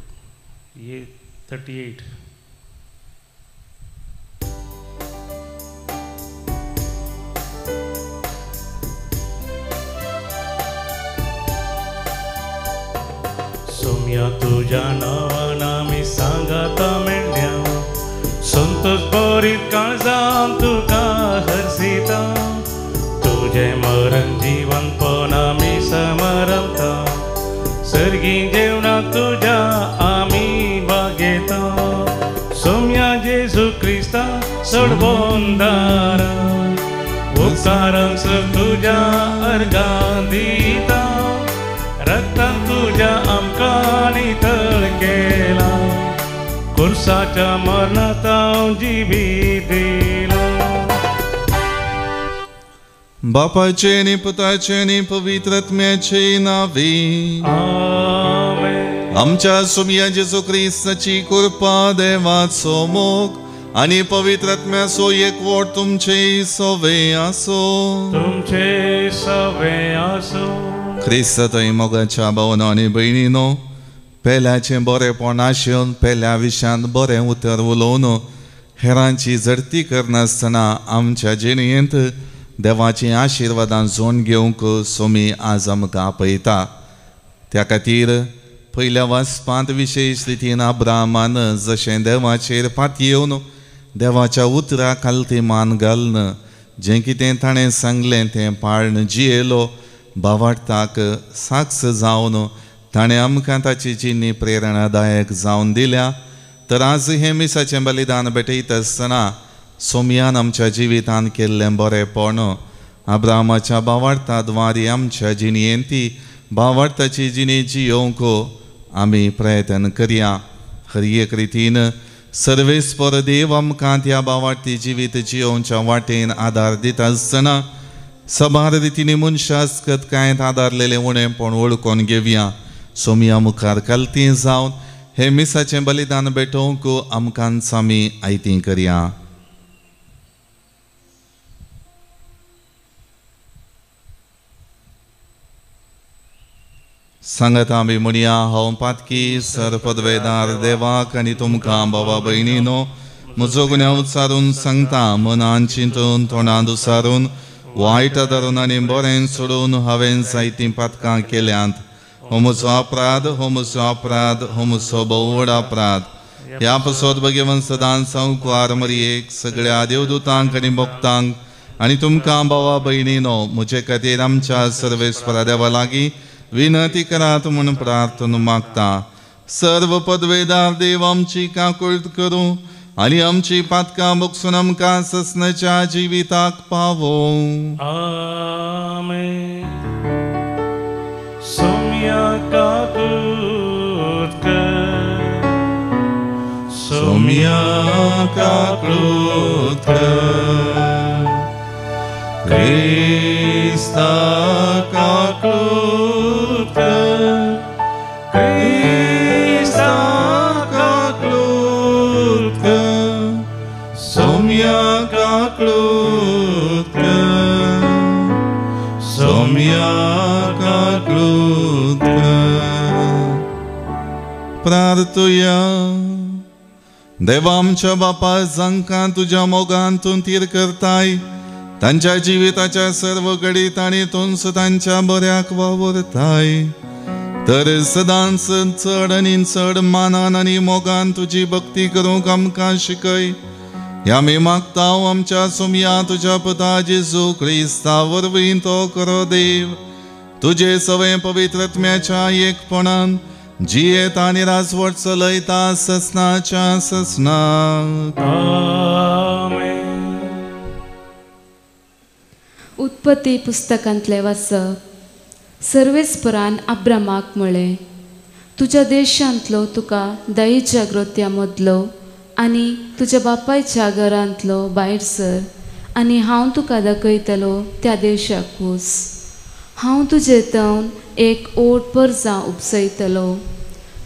Speaker 2: ये 38. सोम्या तुझ्या नांवान आमी सांगाता मेळ्ळ्या, संतोष बरीत काळजान तुका हरसिता. तुजें मरण जिवनपण आमी समरता, सर्गी जेवणा तुज्या आमी बागेता. सोम्या जेजू क्रिस्ता सोडबोंदारा, उपकारांक तुज्या अर्गां दिता. रक्तान तुज्या आमकां नितळ केला, कुर्साच्या मरणांत हांव जिवीत दिला.
Speaker 1: बापाचे आनी पुताचे आनी पवित्र आत्म्याचे नांवे
Speaker 2: आमेन.
Speaker 1: आमच्या सोम्या जेजू क्रिस्ताची कृपा, देवाचो मोग आनी पवित्र आत्म्याचो एकवट तुमचे सवे आसो.
Speaker 2: तुमचे सवे आसो.
Speaker 1: क्रिस्त थंय मोगाच्या भावनो आनी भयणीनो, पेल्याचें बरेंपण आशेवन पेल्या विशयांत बरें उतर उलोवन हेरांची झडती करनासतना आमच्या जिणेंत देवाचीं आशिर्वादां जोड घेवंक सोमी आज आमकां आपयता. त्या खातीर पयल्या वाचपांत विशेश रितीन अब्राहमान जशें देवाचेर पातयेवन देवाच्या उतराक खालती मान घालून जें कितें ताणें सांगलें तें पाळन जियेलो. भावार्थाक साक्ष जावन ताणें आमकां ताची जिणी प्रेरणादायक जावन दिल्या. तर आज हें मिसाचें बलिदान भेटयता आसतना सोमयान आमच्या जिवितांत केल्लें बरेंपण अब्रामाच्या भावार्था द्वारी आमच्या जिणेंत ती भावार्थाची जिणी जियोवंक आमी प्रयत्न करया. हर एक रितीन सर्वेस्पर देव आमकां त्या भावार्थी जिवीत जियोवच्या वाटेन आदार दिता आसतना सबार रितीनी मनशास्कत कांय आदारलेलें उणेंपण वळखून घेवया. सोमया मुखार कालती जावन हे मिसाचें बलिदान भेटोवंक आमकांच आमी आयती करया. सांगता आमी म्हणया, हांव पातकी सरपदवेदार देवाक आनी तुमकां बाबा भयणीनो म्हजो गुन्यांव उच्चारून सांगता. मनान चिंतून तोंडान उसारून वायट धरून आनी बरें सोडून हांवें जायतीं पातकां केल्यांत. हो म्हजो अपराध, हो म्हजो अपराध, हो म्हजो भोव अपराध. ह्या पसत भगवंत सदांच संवकार मरियेक सगळ्या देवदूतांक आनी भक्तांक आनी तुमकां भावा भयणीनो म्हजे खातीर आमच्या सर्वेस्परा देवा लागीं विनंती करात म्हूण प्रार्थना मागता. सर्व पदवेदार देव आमची काकुळट करूं आनी आमची पातकां बगसून आमकां ससनाच्या जिविताक पावोवं.
Speaker 7: आमेन. सोम्या काकुळट कर,
Speaker 1: सोम्या काकुळट कर, क्रिस्ता काकुळट कर, क्रिस्ता काकुळट कर, सोम्या काकुळट कर, सोम्या काकुळट कर. प्रार्थुया. देवा आमच्या बापा, जांकां तुज्या मोगान तूं तीर करताय तांच्या जिविताच्या सर्व घडीत आनी तूंच तांच्या बऱ्याक वावुरताय, तर सदांच चड आनी चड मानान आनी मोगान तुजी भक्ती करूंक आमकां शिकय. ह्या आमी मागता आमच्या सोमया तुज्या पुता जेजू क्रिस्ता वरवीं तो करो देव तुजे सवय पवित्र आत्म्याच्या एकपणान जियेत आनी राजवट चलयता ससनाच्या ससनाक.
Speaker 7: आमेन.
Speaker 8: उत्पत्ती पुस्तकांतलें वाचप. सर्वेस्परान अब्रामाक म्हळें, तुज्या देशांतलो तुका दाईच्या ग्रोत्या मदलो आनी तुज्या बापायच्या घरांतलो भायर सर आनी हांव तुका दाखयतलो त्या देशाक वच. हांव तुजे तवन एक ओट परजा उपसयतलो,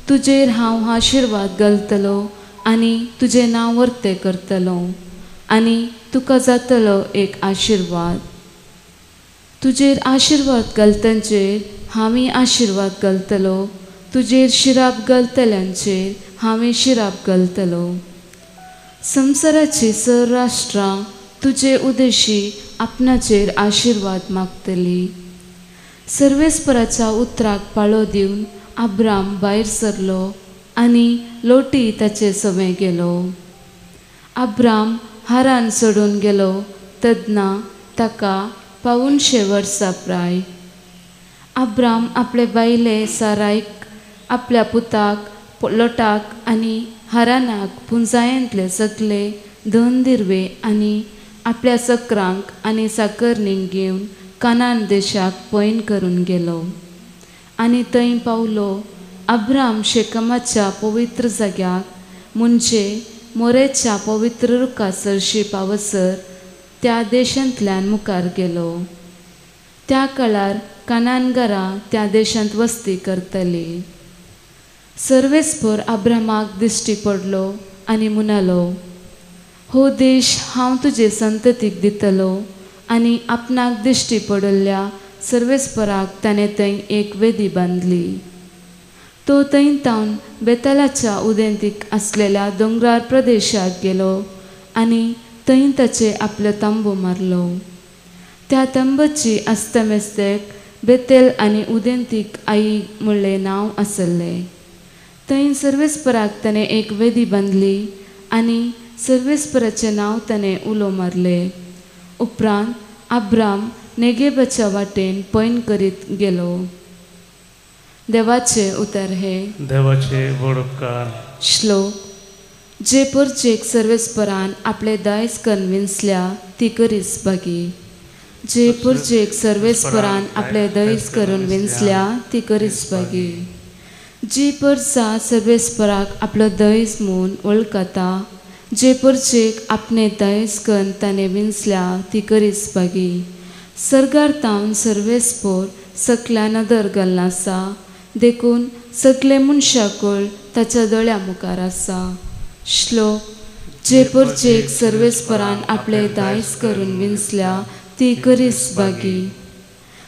Speaker 8: तुजेर हांव आशिर्वाद घालतलो आनी तुजें नांव वर्तें करतलो आनी तुका जातलो एक आशिर्वाद. तुजेर आशिर्वाद घालतांचेर हांवें आशिर्वाद घालतलो, तुजेर शिराप घालतल्यांचेर हांवें शिराप घालतलो. संवसाराची सर राष्ट्रां तुजे उदेशी आपणाचेर आशिर्वाद मागतली. सर्वेस्पराच्या उतराक पाळो दिवन अब्राम भायर सरलो आनी लोटी ताचे सवें गेलो. अब्राम हारान सोडून गेलो तेन्ना ताका 500 वर्सां प्राय. अब्राम आपले बायले सारायक, आपल्या पुताक लोटाक आनी हारानाक पुंजायेंतले सगळे धन दिरवे आनी आपल्या चक्रांक आनी साकरणींक घेवन कानान देशाक पैन करून गेलो. आनी थंय पावलो. अब्राम शेकमाच्या पवित्र जाग्याक म्हणजे मोरेच्या पवित्र रुखा सरशी पावसर त्या देशांतल्यान मुखार गेलो. त्या काळार कानानगरां त्या देशांत वस्ती करतली. सर्वेस्पर अब्रामाक दिश्टी पडलो आनी म्हणालो, हो देश हांव तुजे संततीक दितलो. आनी आपणाक दिश्टी पडिल्ल्या सर्वेस्पराक ताणें थंय एक वेदी बांदली. तो थंय तावन बेतलाच्या उदेंतीक आसलेल्या दोंगरार प्रदेशाक गेलो आनी थंय ताचे आपलो तंबू मारलो. त्या तंबूची अस्तमेस्तेक बेतेल आनी उदेंतीक आई म्हणलें नांव आसलें. थंय सर्वेस्पराक ताणें एक वेदी बांदली आनी सर्वेस्पराचें नांव ताणें उलो मारलें. उपरांत आब्राम नेगेबाच्या वाटेन पैन करीत गेलो. देवाचें उतर हें.
Speaker 7: देवाचे व्हड उपकार.
Speaker 8: श्लोक. जे परचेक सर्वेस्परान आपले दायज करून विंचल्या ती करीस बागी. जे परचेक सर्वेस्परान आपले दायज करून विंचल्या ती करीस बागी. जी परचा सर्वेस्पराक आपलो दायज म्हूण वळखता, जे परचेक आपणे दायज करून ताणें विंचल्या ती करीस बागी. सर्गार तावन सर्वेस्पोर सकल्या नदर घालना आसा, देखून सगळे मनशाकूळ ताच्या दोळ्या मुखार आसा. श्लोक. जे परचेक सर्वेस्परान आपले दायज करून विंचल्या ती करीस बागी.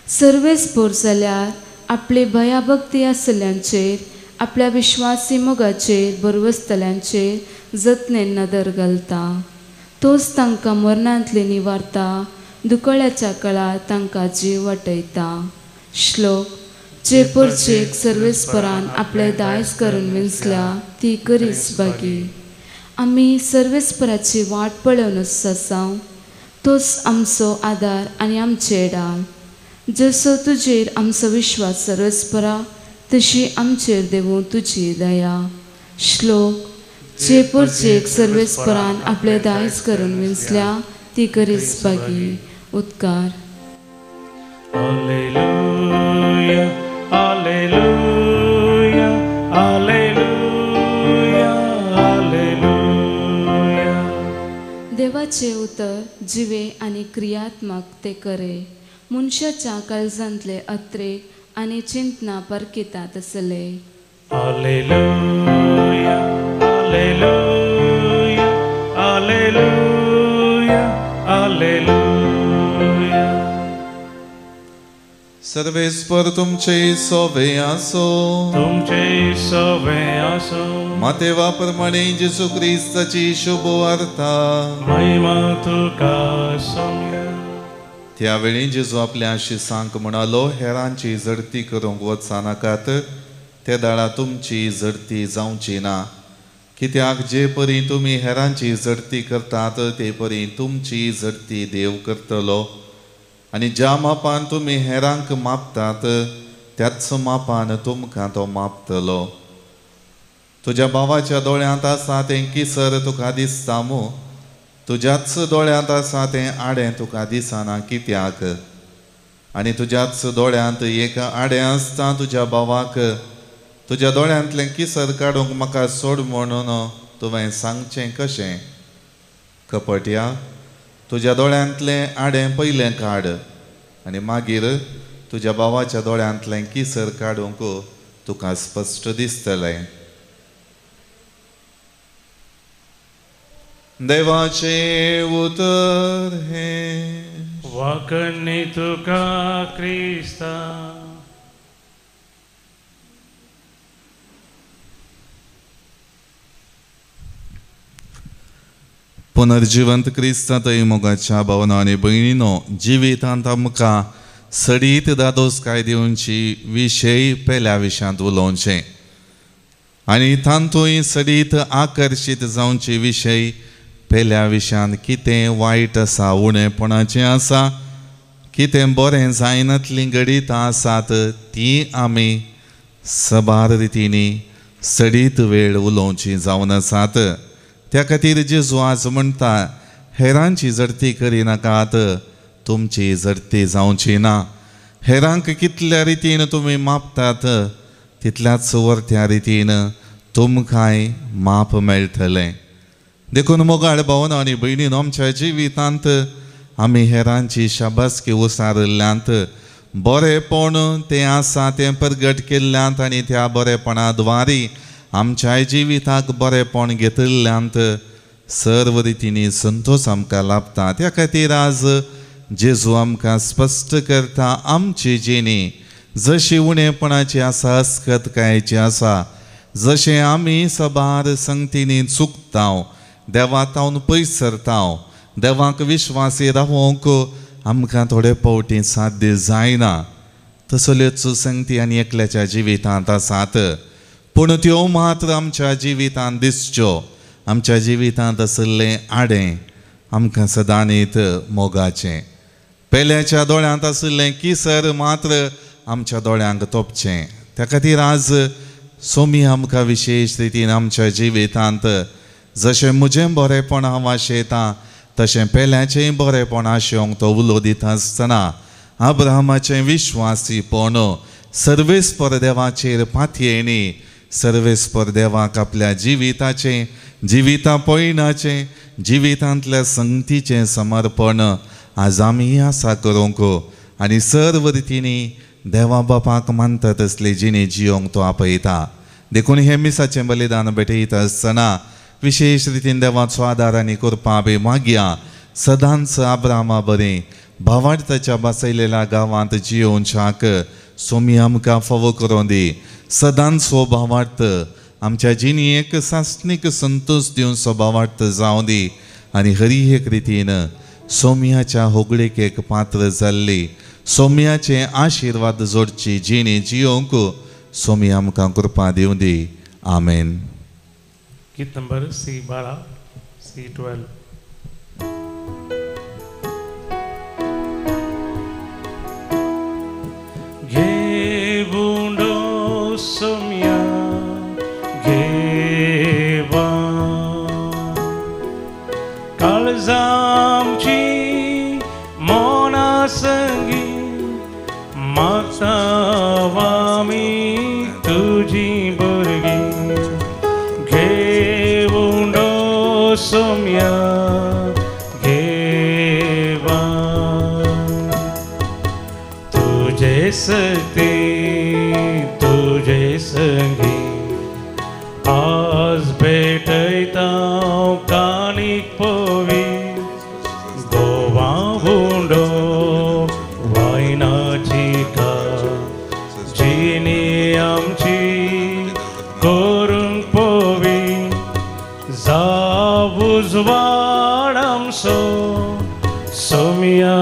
Speaker 8: सर्वेस्पोर जाल्यार आपले भयाभक्ती आसल्यांचेर, आपल्या विश्वासी मोगाचेर बरवसतल्यांचेर जतनेन नदर घालता. तोच तांकां मरणांतली निवारता, दुकळ्याच्या काळार तांकां जीव वाटयता. श्लोक. जे परचेक सर्वेस्परान आपले दायज करून विंचल्या ती करीस बागी. आमी सर्वेस्पराची वाट पळोवनच आसा, तोच आमचो आदार आनी आमचे डाल. जसो तुजेर आमचो विश्वास सर्वेस्परा, तशी आमचेर देवूं तुजी दया. श्लोक. जे परचेक सर्वेस्परान आपले दायज करून विंचल्या ती करीस बागी. उत्कार.
Speaker 7: Alleluia, alleluia, alleluia, alleluia.
Speaker 8: देवाचे उतर जिवे आनी क्रियात्मक ते करे. मनशाच्या काळजांतले अत्रेक आनी चिंतना परकितात आसले.
Speaker 7: Alleluia, alleluia, alleluia, alleluia.
Speaker 1: सर्वेस्पर तुमचे सोवे आसो.
Speaker 7: तुमचे सोवे आसो.
Speaker 1: मातेवा प्रमाणे जेजू क्रिस्ताची शुभ वार्ता.
Speaker 7: महिमा तुका सोम्या.
Speaker 1: त्यावेळी जेजू आपल्या शिसांक म्हणालो, हेरांची झडती करूंक वचनाकात, ते दाळा तुमची झडती जावची ना. कित्याक जे परी तुमी हेरांची झडती करतात ते परी तुमची झडती देव करतलो. आनी ज्या मापान तुमी हेरांक मापतात त्याच मापान तुमकां तो मापतलो. तुज्या भावाच्या दोळ्यांत आसा तें किसर तुका दिसता मू, तुज्याच दोळ्यांत आसा तें आडें तुका दिसना कित्याक? आनी तुज्याच दोळ्यांत एक आडें आसता तुज्या भावाक तुज्या दोळ्यांतलें किसर काडूंक म्हाका सोड म्हणून तुवें सांगचें कशें? कपट्या, तुज्या दोळ्यांतलें आडें पयलें काड आनी मागीर तुज्या भावाच्या दोळ्यांतलें किसर काडूंक तुका स्पश्ट दिसतलें. देवाचें उतर हें.
Speaker 7: वाकणी तुका क्रिस्ता.
Speaker 1: पुनर्जिवंत क्रिस्तांतय मोगाच्या भावना आनी भयणीनो, जिवितांत आमकां सडीत दादोसकाय दिवची विशय पेल्या विशयांत उलोवचें आनी तातूंय सडीत आकर्शीत जावचे विशय पेल्या विशयांत कितें वायट आसा, उणेपणाचें आसा, कितें बरें जायनातलीं घडितां आसात तीं आमी सबार रितींनी सडीत वेळ उलोवची जावन आसात. त्या खातीर जेजू आज म्हणटा, हेरांची झडती करिनाकात, तुमची झडती जावची ना. हेरांक कितल्या रितीन तुमी मापतात तितल्याच वरत्या रितीन तुमकांय माप मेळटलें. देखून मोगाळ भावना आनी भयणीन, आमच्या जिवितांत आमी हेरांची शाबासकी उसारिल्ल्यांत, बरेपण तें आसा तें प्रगट केल्ल्यांत आनी त्या बरेपणा द्वारी आमच्या जिविताक बरेपण घेतिल्ल्यांत सर्व रितींनी संतोश आमकां लाभता. त्या खातीर आज जेजू आमकां स्पश्ट करता, आमची जिणी जशी उणेपणाची आसा, अस्कतकायेची आसा, जशें आमी सबार संगतींनी चुकता, देवा तावन पयस सरता, देवाक विश्वासी रावोंक आमकां थोडे फावटी साध्य जायना, तसल्योच संगती आनी एकल्याच्या जिवितांत आसात. पूण त्यो मात्र आमच्या जिवितांत दिसच्यो, आमच्या जिवितांत आशिल्लें आडें आमकां सदांनीत मोगाचें पेल्याच्या दोळ्यांत आशिल्लें किसर मात्र आमच्या दोळ्यांक तोपचें. त्या खातीर आज सोमी आमकां विशेश रितीन आमच्या जिवितांत जशें म्हजें बरेंपण हांव आशेतां तशें पेल्याचेंय बरेंपण आशेवंक तो उलो दिता आसतना अब्राहमाचें विश्वासीपण सर्वेस्पर देवाचेर पातयेणी सर्वेस्पर देवाक आपल्या जिविताचें जिविता पयणाचें जिवितांतल्या संगतीचें समर्पण आज आमी आसा करूंक आनी सर्व रितींनी देवा बापाक मानता तसली जिणी जियोंक तो आपयता. देखून हें मिसाचें बलिदान भेटयता आसतना विशेश रितीन देवाचो आदार आनी कृपा बी मागया सदांच अब्राहमा बरी भावार्थाच्या बसयलेल्या गांवांत जियोवच्याक सोमी आमकां फावो करूं दी. सदांच हो भावार्थ आमच्या जिणेक सासणीक संतोश दिवन सो भावार्थ जावं दी आनी हरी एक रितीन सोम्याच्या होगळेक पात्र जाल्ली सोम्याचे आशिर्वाद जोडची जिणी जियोवंक सोमी आमकां कृपा दिवं दी. आमेन.
Speaker 7: गीत नंबर C12 C12. घेवुंडो सोम्या घेवा काळजामची मना संगी मागता आमी तुजी भुरगीं. घेवुंडो सोम्या घेवा तुझे सती तुझे संगी आज भेटयता काणीक पोवी गोवा हुंडो वायनाची का जिणी आमची करूंक पोवी जावुजवाड आमचो सोम्या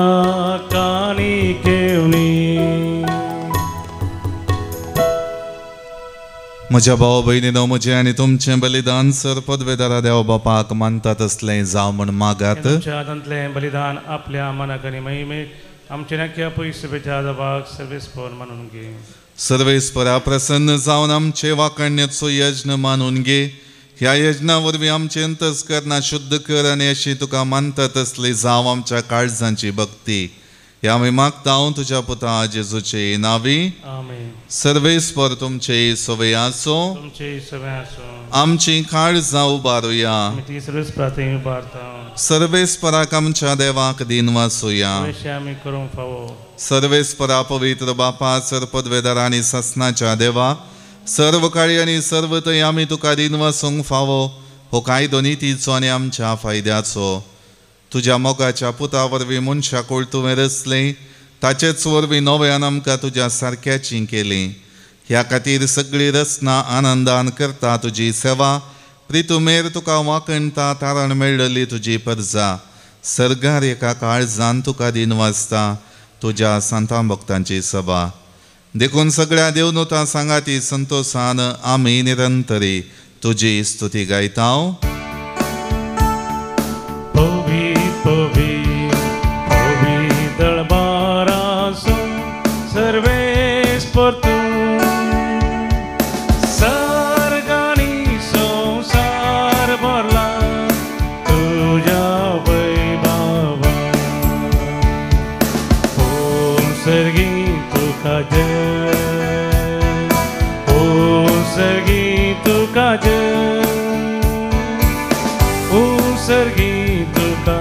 Speaker 7: काणीक घेवनी.
Speaker 1: म्हज्या भाव भयणीनो म्हजें आनी तुमचें बलिदान सर पदवेदारा देव बापाक मानता तसलें जावं म्हण मागात.
Speaker 7: तुमच्या हातांतलें बलिदान आपल्या मनाक आनी महिमेक आमचे नक्या पयसुपेच्या दबाक सर्वेस्पर मानून घे.
Speaker 1: सर्वेस्परा प्रसन्न जावन आमचे वाकण्याचो यज्ञ मानून घे. ह्या यज्ञा वरवीं आमचें अंतस्करणां शुद्ध कर आनी अशी तुका मानता तसली जावं आमच्या काळजांची भक्ती. ह्या आमी मागता तुज्या पुता जेजूचे नावी.
Speaker 7: आमेन.
Speaker 1: सर्वेस्पर तुमचे सवय आसो.
Speaker 7: तुमचे सवय आसो.
Speaker 1: आमची काळजां उबारुया.
Speaker 7: उबारता.
Speaker 1: सर्वेस्पराक आमच्या देवाक दिन वाचुया.
Speaker 7: आमी करूंक फावो.
Speaker 1: सर्वेस्परा पवित्र बापा सर्पदवेदार आनी सासनाच्या देवा सर्व काळी आनी सर्व थंय आमी तुका दिन वाचूंक फावो. हो कायदो नितीचो आनी आमच्या फायद्याचो. तुज्या मोगाच्या पुता वरवीं मनशाकूळ तुवें रचलें ताचेच वरवीं नव्यान आमकां तुज्या सारक्याची केली. ह्या खातीर सगळी रचना आनंदान करता तुजी सेवा. प्रितुमेर तुका वाकणता तारण मेळ्ळली तुजी परजा सर्गार एका काळजान तुका दिन वाचता तुज्या सांतां भक्तांची सभा. देखून सगळ्या देवनुतां सांगाती संतोषान आमी निरंतरी तुजी स्तुती गायता.
Speaker 7: पवी पवी पवी दळबारासो सर्वेस्पर तूं सर्गानी संवसार भरला तुज्या वैभवा. ओम सर्गी तुका जय ओम सर्गी तुका जय ओम सर्गी तुका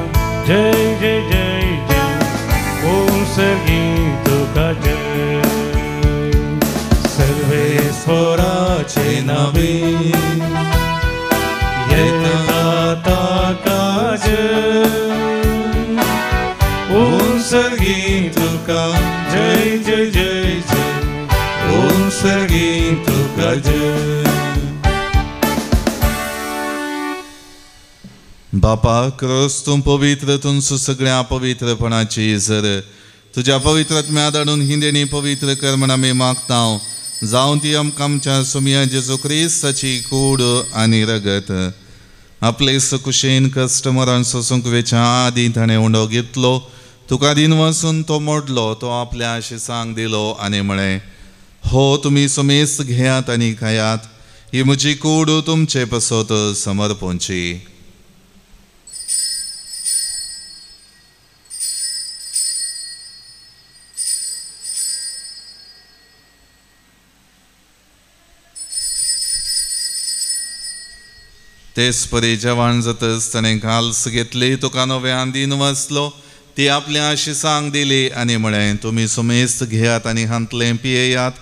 Speaker 7: जय जय जय जय ओम सर्गी तुका जय. सर्वेस्पराचे नावे येता ताका जय ओम सर्गी तुका जय जय जय जय ओम सर्गी तुका जय.
Speaker 1: बापा क्रोस तूं पवित्र तुमचो सगळ्या पवित्रपणाची जर तुज्या पवित्र आत्म्या धाडून ही देणी पवित्र कर म्हण आमी मागता. जावं ती आमकां आमच्या सोमया जेजू क्रिस्ताची कूड आनी रगत. आपले सकुशेन कस्टमरान सोसूंक वेच्या आदीं ताणें उंडो घेतलो, तुका दिन वचून तो मोडलो, तो आपल्या शिसांक दिलो आनी म्हळें, हो तुमी समेस्त घेयात आनी खायात, ही म्हजी कूड तुमचे पसत समर्पणची. तेच परी जेवण जातच ताणें घाल्स घेतली, तुका नव्यान दिन वाचलो, ती आपल्या शिसांक दिली आनी म्हळें, तुमी समेस्त घेयात आनी हांतलें पियेयात,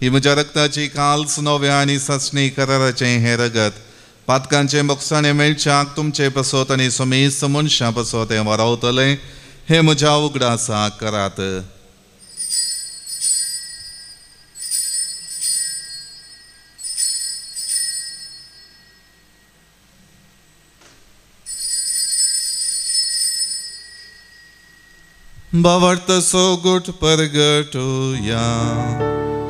Speaker 1: ही म्हज्या रक्ताची काल्स नव्या आनी सासणी कराराचें हें रगत पातकांचें बोगसाणें मेळच्याक तुमचे पसत आनी समेस्त मनशां पसत हें वारावतलें, हें म्हज्या उगडासाक करात. भावार्थ सोगुट परगटुया.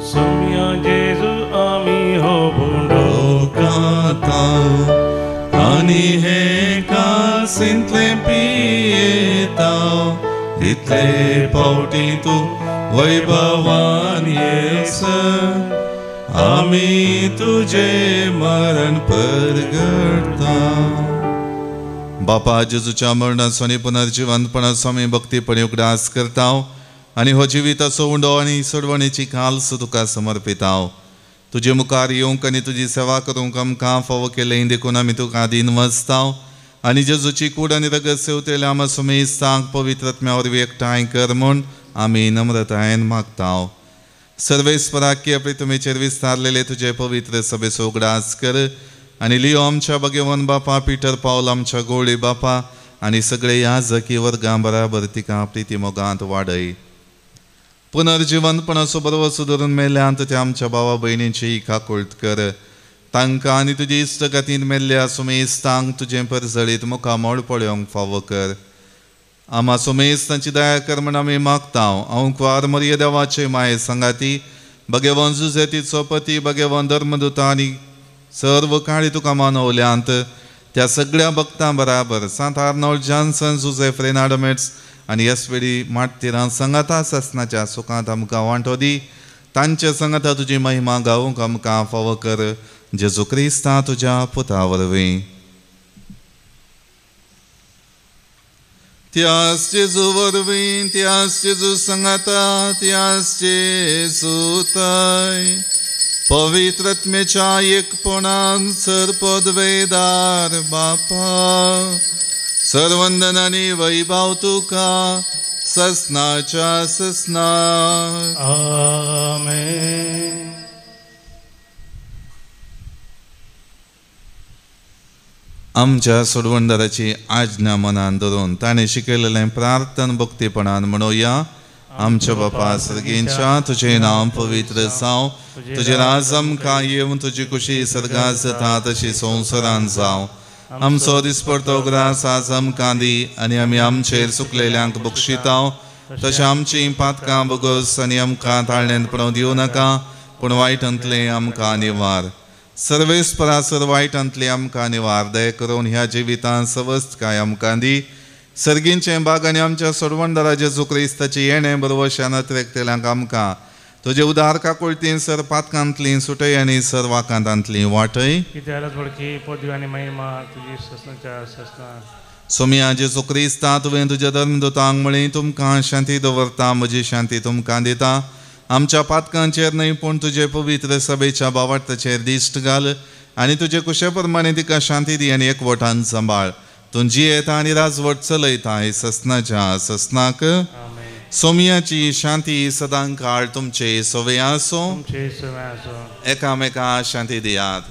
Speaker 7: सोम्या जेजू आमी हो भोंडो
Speaker 1: खाता आनी हे कासिंतलें पियेता, इतले पावटी तूं वैभवान येसर आमी तुजें मरण परगटता. बापा, जेजूच्या मरणाचो आनी पुनर्जिवंतपणाचो आमी भक्तीपणी उगडास करता आनी हो जिविताचो उंडो आनी सोडवणेची काल्स तुका समर्पिता. तुजे मुखार येवंक आनी तुजी सेवा करूंक आमकां फावो केलें देखून आमी तुका दीन वचता आनी जेजूची कूड आनी रगत सेवतेल्या आमा सुमेस्तांक पवित्र आत्म्या वरवीं एकठांय कर म्हूण आमी नम्रतायेन मागता. सर्वेस्पराक आपले तुमीचेर विस्तारलेले तुजे पवित्र सभेचो उगडास कर आनी लियो आमच्या भगवान बापा, पिटर पावल आमच्या गोळी बापा आनी सगळे याजकी वर्गां बराबर तिका प्रिती मोगांत वाडय. पुनर्जिवंतपणाचो बरोवचो धरून मेल्यांत त्या आमच्या भावा भयणींची काकुळट कर, तांकां आनी तुजी इश्टगतीन मेल्ल्या सुमेस्तांक तुजें परजळीत मुखामळ पळोवंक फावो कर. आमा सुमेस्तांची दया कर म्हण आमी मागता. अंकवार मरिय देवाचे माये सांगाती भगवान जुजेतीचो पती भगवान धर्मदूता आनी सर्व काळी तुका मानवल्यांत त्या सगळ्या भक्तां बराबर सांत आर्नोल्ड जॉन्सन, जुझेफ रेनाडो मेट्स आनी एस.वी.डी. मार्टिरां सांगाता सासनाच्या सुखांत आमकां वांटो दी. तांच्या सांगाता तुजी महिमा गावूंक आमकां फावो कर, जेजू क्रिस्ता तुज्या पुता वरवीं. त्यास जेजू वरवीं, त्यास जेजू सांगाता, त्यास जेजू ताय पवित्र आत्म्याच्या एकपणान सर पदवेदार बापा, सर्वंदन आनी वैभव तुका ससनाच्या ससना.
Speaker 7: आमेन.
Speaker 1: आमच्या सोडवणदाराची आज्ञा मनान धरून ताणें शिकयलेलें प्रार्थन भक्तीपणान म्हणोया. आमच्या बापा सर्गींच्या, तुजें नांव पवित्र जावं, तुजें राज आमकां येवं, तुजी कुशी सर्गांत जाता तशी संवसारांत जावं. आमचो दिसपडतो ग्रास आज आमकां दी आनी आमी आमचेर चुकलेल्यांक बक्षिता तशें आमचीं पातकां बोगस आनी आमकां ताळण्यांत पडोवंक दिवं नाका, पूण वायटांतलें आमकां निवार. सर्वेस्परा सर वायटांतलें आमकां निवार. दया करून ह्या जिवितांत सवस्तकाय आमकां दी. सर्गींचें बाग आनी आमच्या सोडवणदारा जेजू क्रिस्ताचें येणें बरवशान अत्रेकतेल्यांक आमकां तुजे उदार काकुळतीन सर पातकांतलीं सुटय आनी सर वाकांतांतलीं वाटय. सोमिया जेजू क्रिस्ता, तुवें तुज्या धर्मदूतांक म्हळें, तुमकां शांती दवरता, म्हजी शांती तुमकां दिता. आमच्या पातकांचेर न्हय पूण तुजे पवित्र सभेच्या भावार्थाचेर दिश्ट घाल आनी तुजे कुशे प्रमाणे तिका शांती दी आनी एकवटान सांबाळ. तूं जियेता आनी राजवट चलयता हे ससनाच्या ससनाक. सोमियाची शांती सदां काळ तुमचे सवे आसूं. एकामेका शांती दियात.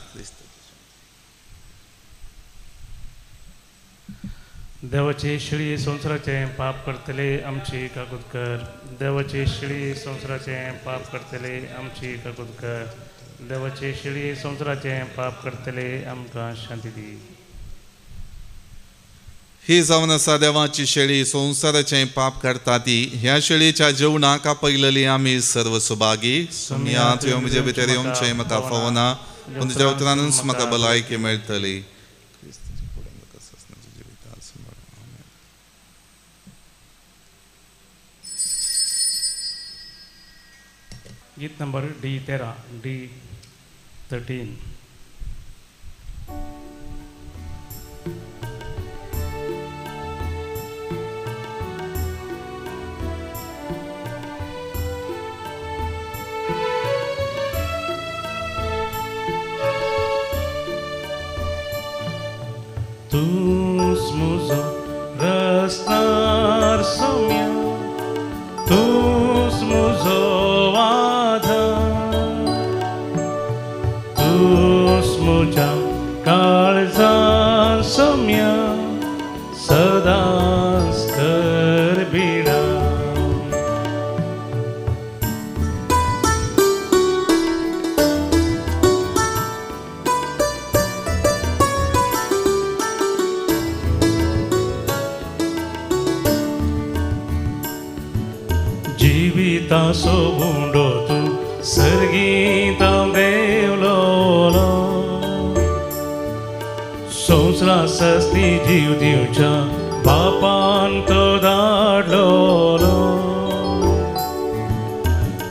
Speaker 7: देवाची शिळी संवसाराचें पाप करतले आमची काकूत कर. देवाची शिळी संवसाराचें पाप करतले आमची काकूत कर. देवाची शिळी संवसाराचें पाप करतले आमकां शांती दी.
Speaker 1: ही जावन आसा देवाची शेळी संवसाराचें पाप काडटा ती. ह्या शेळीच्या जेवणाक आपयलेली आमी सर्व सुभागी. सोमिया, तुवें म्हजे भितर येवचें म्हाका फावना, पूण तुज्या उतरानूच म्हाका भलायकी मेळटली.
Speaker 7: गीत नंबर D13, D13. तूंच म्हजो रस्तार सोम्या, तूंच म्हजो आधार, तूंच म्हज्या काळजान सोम्या, सदांच कर बिडा. जिविताचो उंडो तूं सर्गींत देवलो, संवसारा सस्ती जीव दिवच्या बापान तो धाडलो.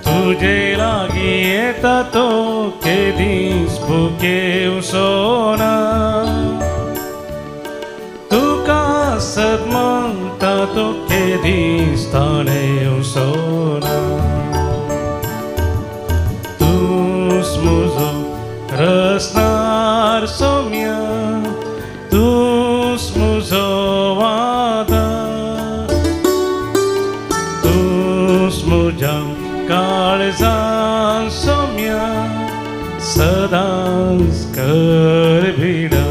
Speaker 7: तुजे लागीं येता तो केदीस भुकेवचो ना, तुका सद मानता तो केदीस ताणेवचो ना. तूंच म्हजो रस्तार सोम्या, तूंच म्हजो आधार, तूंच म्हज्या काळजान सोम्या, सदांच कर भिडा.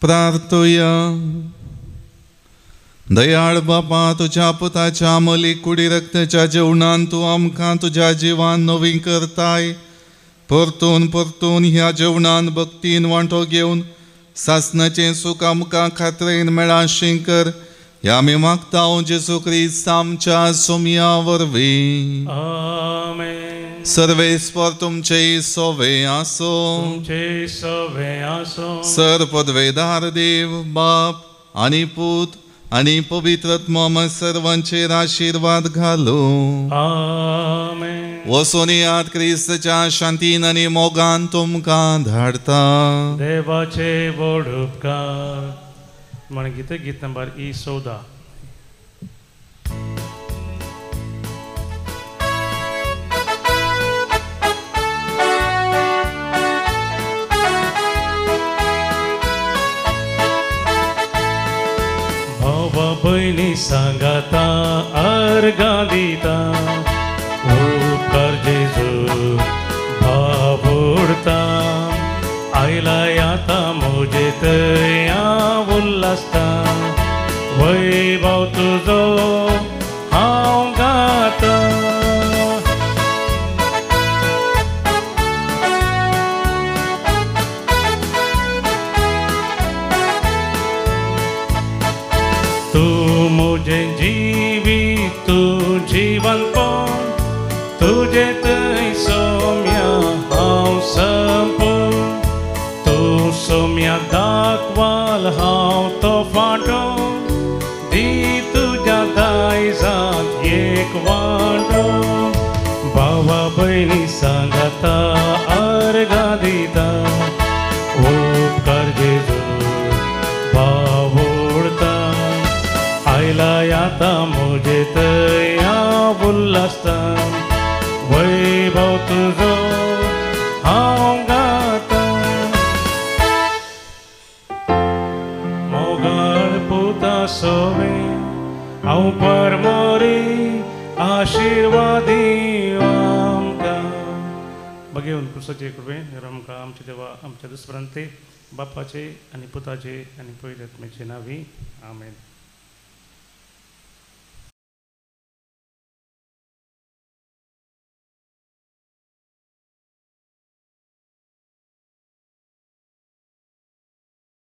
Speaker 1: प्रार्थुया. दयाळ बापा, तुज्या पुताच्या मली कुडी रक्ताच्या जेवणान तूं आमकां तुज्या जिवान नवी करताय. परतून परतून ह्या जेवणान भक्तीन वांटो घेवन सासणाचें सूख आमकां खात्रेन मेळाशें कर. ह्या आमी मागता जेजू क्रिस्त आमच्या सोमया वरवीं.
Speaker 7: आमेन.
Speaker 1: सर्वेस्पर तुमचे सोवे आसो,
Speaker 7: तुमचे सोवे आसो.
Speaker 1: सर पदवेदार देव बाप आनी पूत आनी पवित्र आत्मा सर्वांचेर आशिर्वाद घालो.
Speaker 7: आमेन.
Speaker 1: वचून याद क्रिस्तच्या शांतीन आनी मोगान तुमकां धाडता.
Speaker 7: देवाचे व्हड उपकार. म्हण गीत, गीत नंबर E14. भावा भयणी सांगाता अर्गां दिता, उपकार जेजू भावुडता, आयला आतां म्हजे थंय हांव उल्हासता, वैभव तुजो हांव गाता. तूं म्हजें जिवीत, तूं जिवनपण, तुजें थंय सोम्या हांव संपूर्ण, तूं सोम्या दाखवाल हांव तो फांटो, दी तुज्या दायजांत एक वांटो. भावा भयणी सांगाता अर्गां दिता, उपकार जेजू भावुडता, आयला आतां म्हजे थंय हांव उल्हासता, वैभव तुजो हांव गाता. मोगाळ पुता सोवे हांव परमोरी, आशिर्वादी आमकां. बघेवन क्रुसाचे कृपेन आमकां आमच्या देवा आमच्या दुस्प्रांते बापाचे आनी पुताचे आनी पवित्र आत्म्याचे नांवी. आमेन.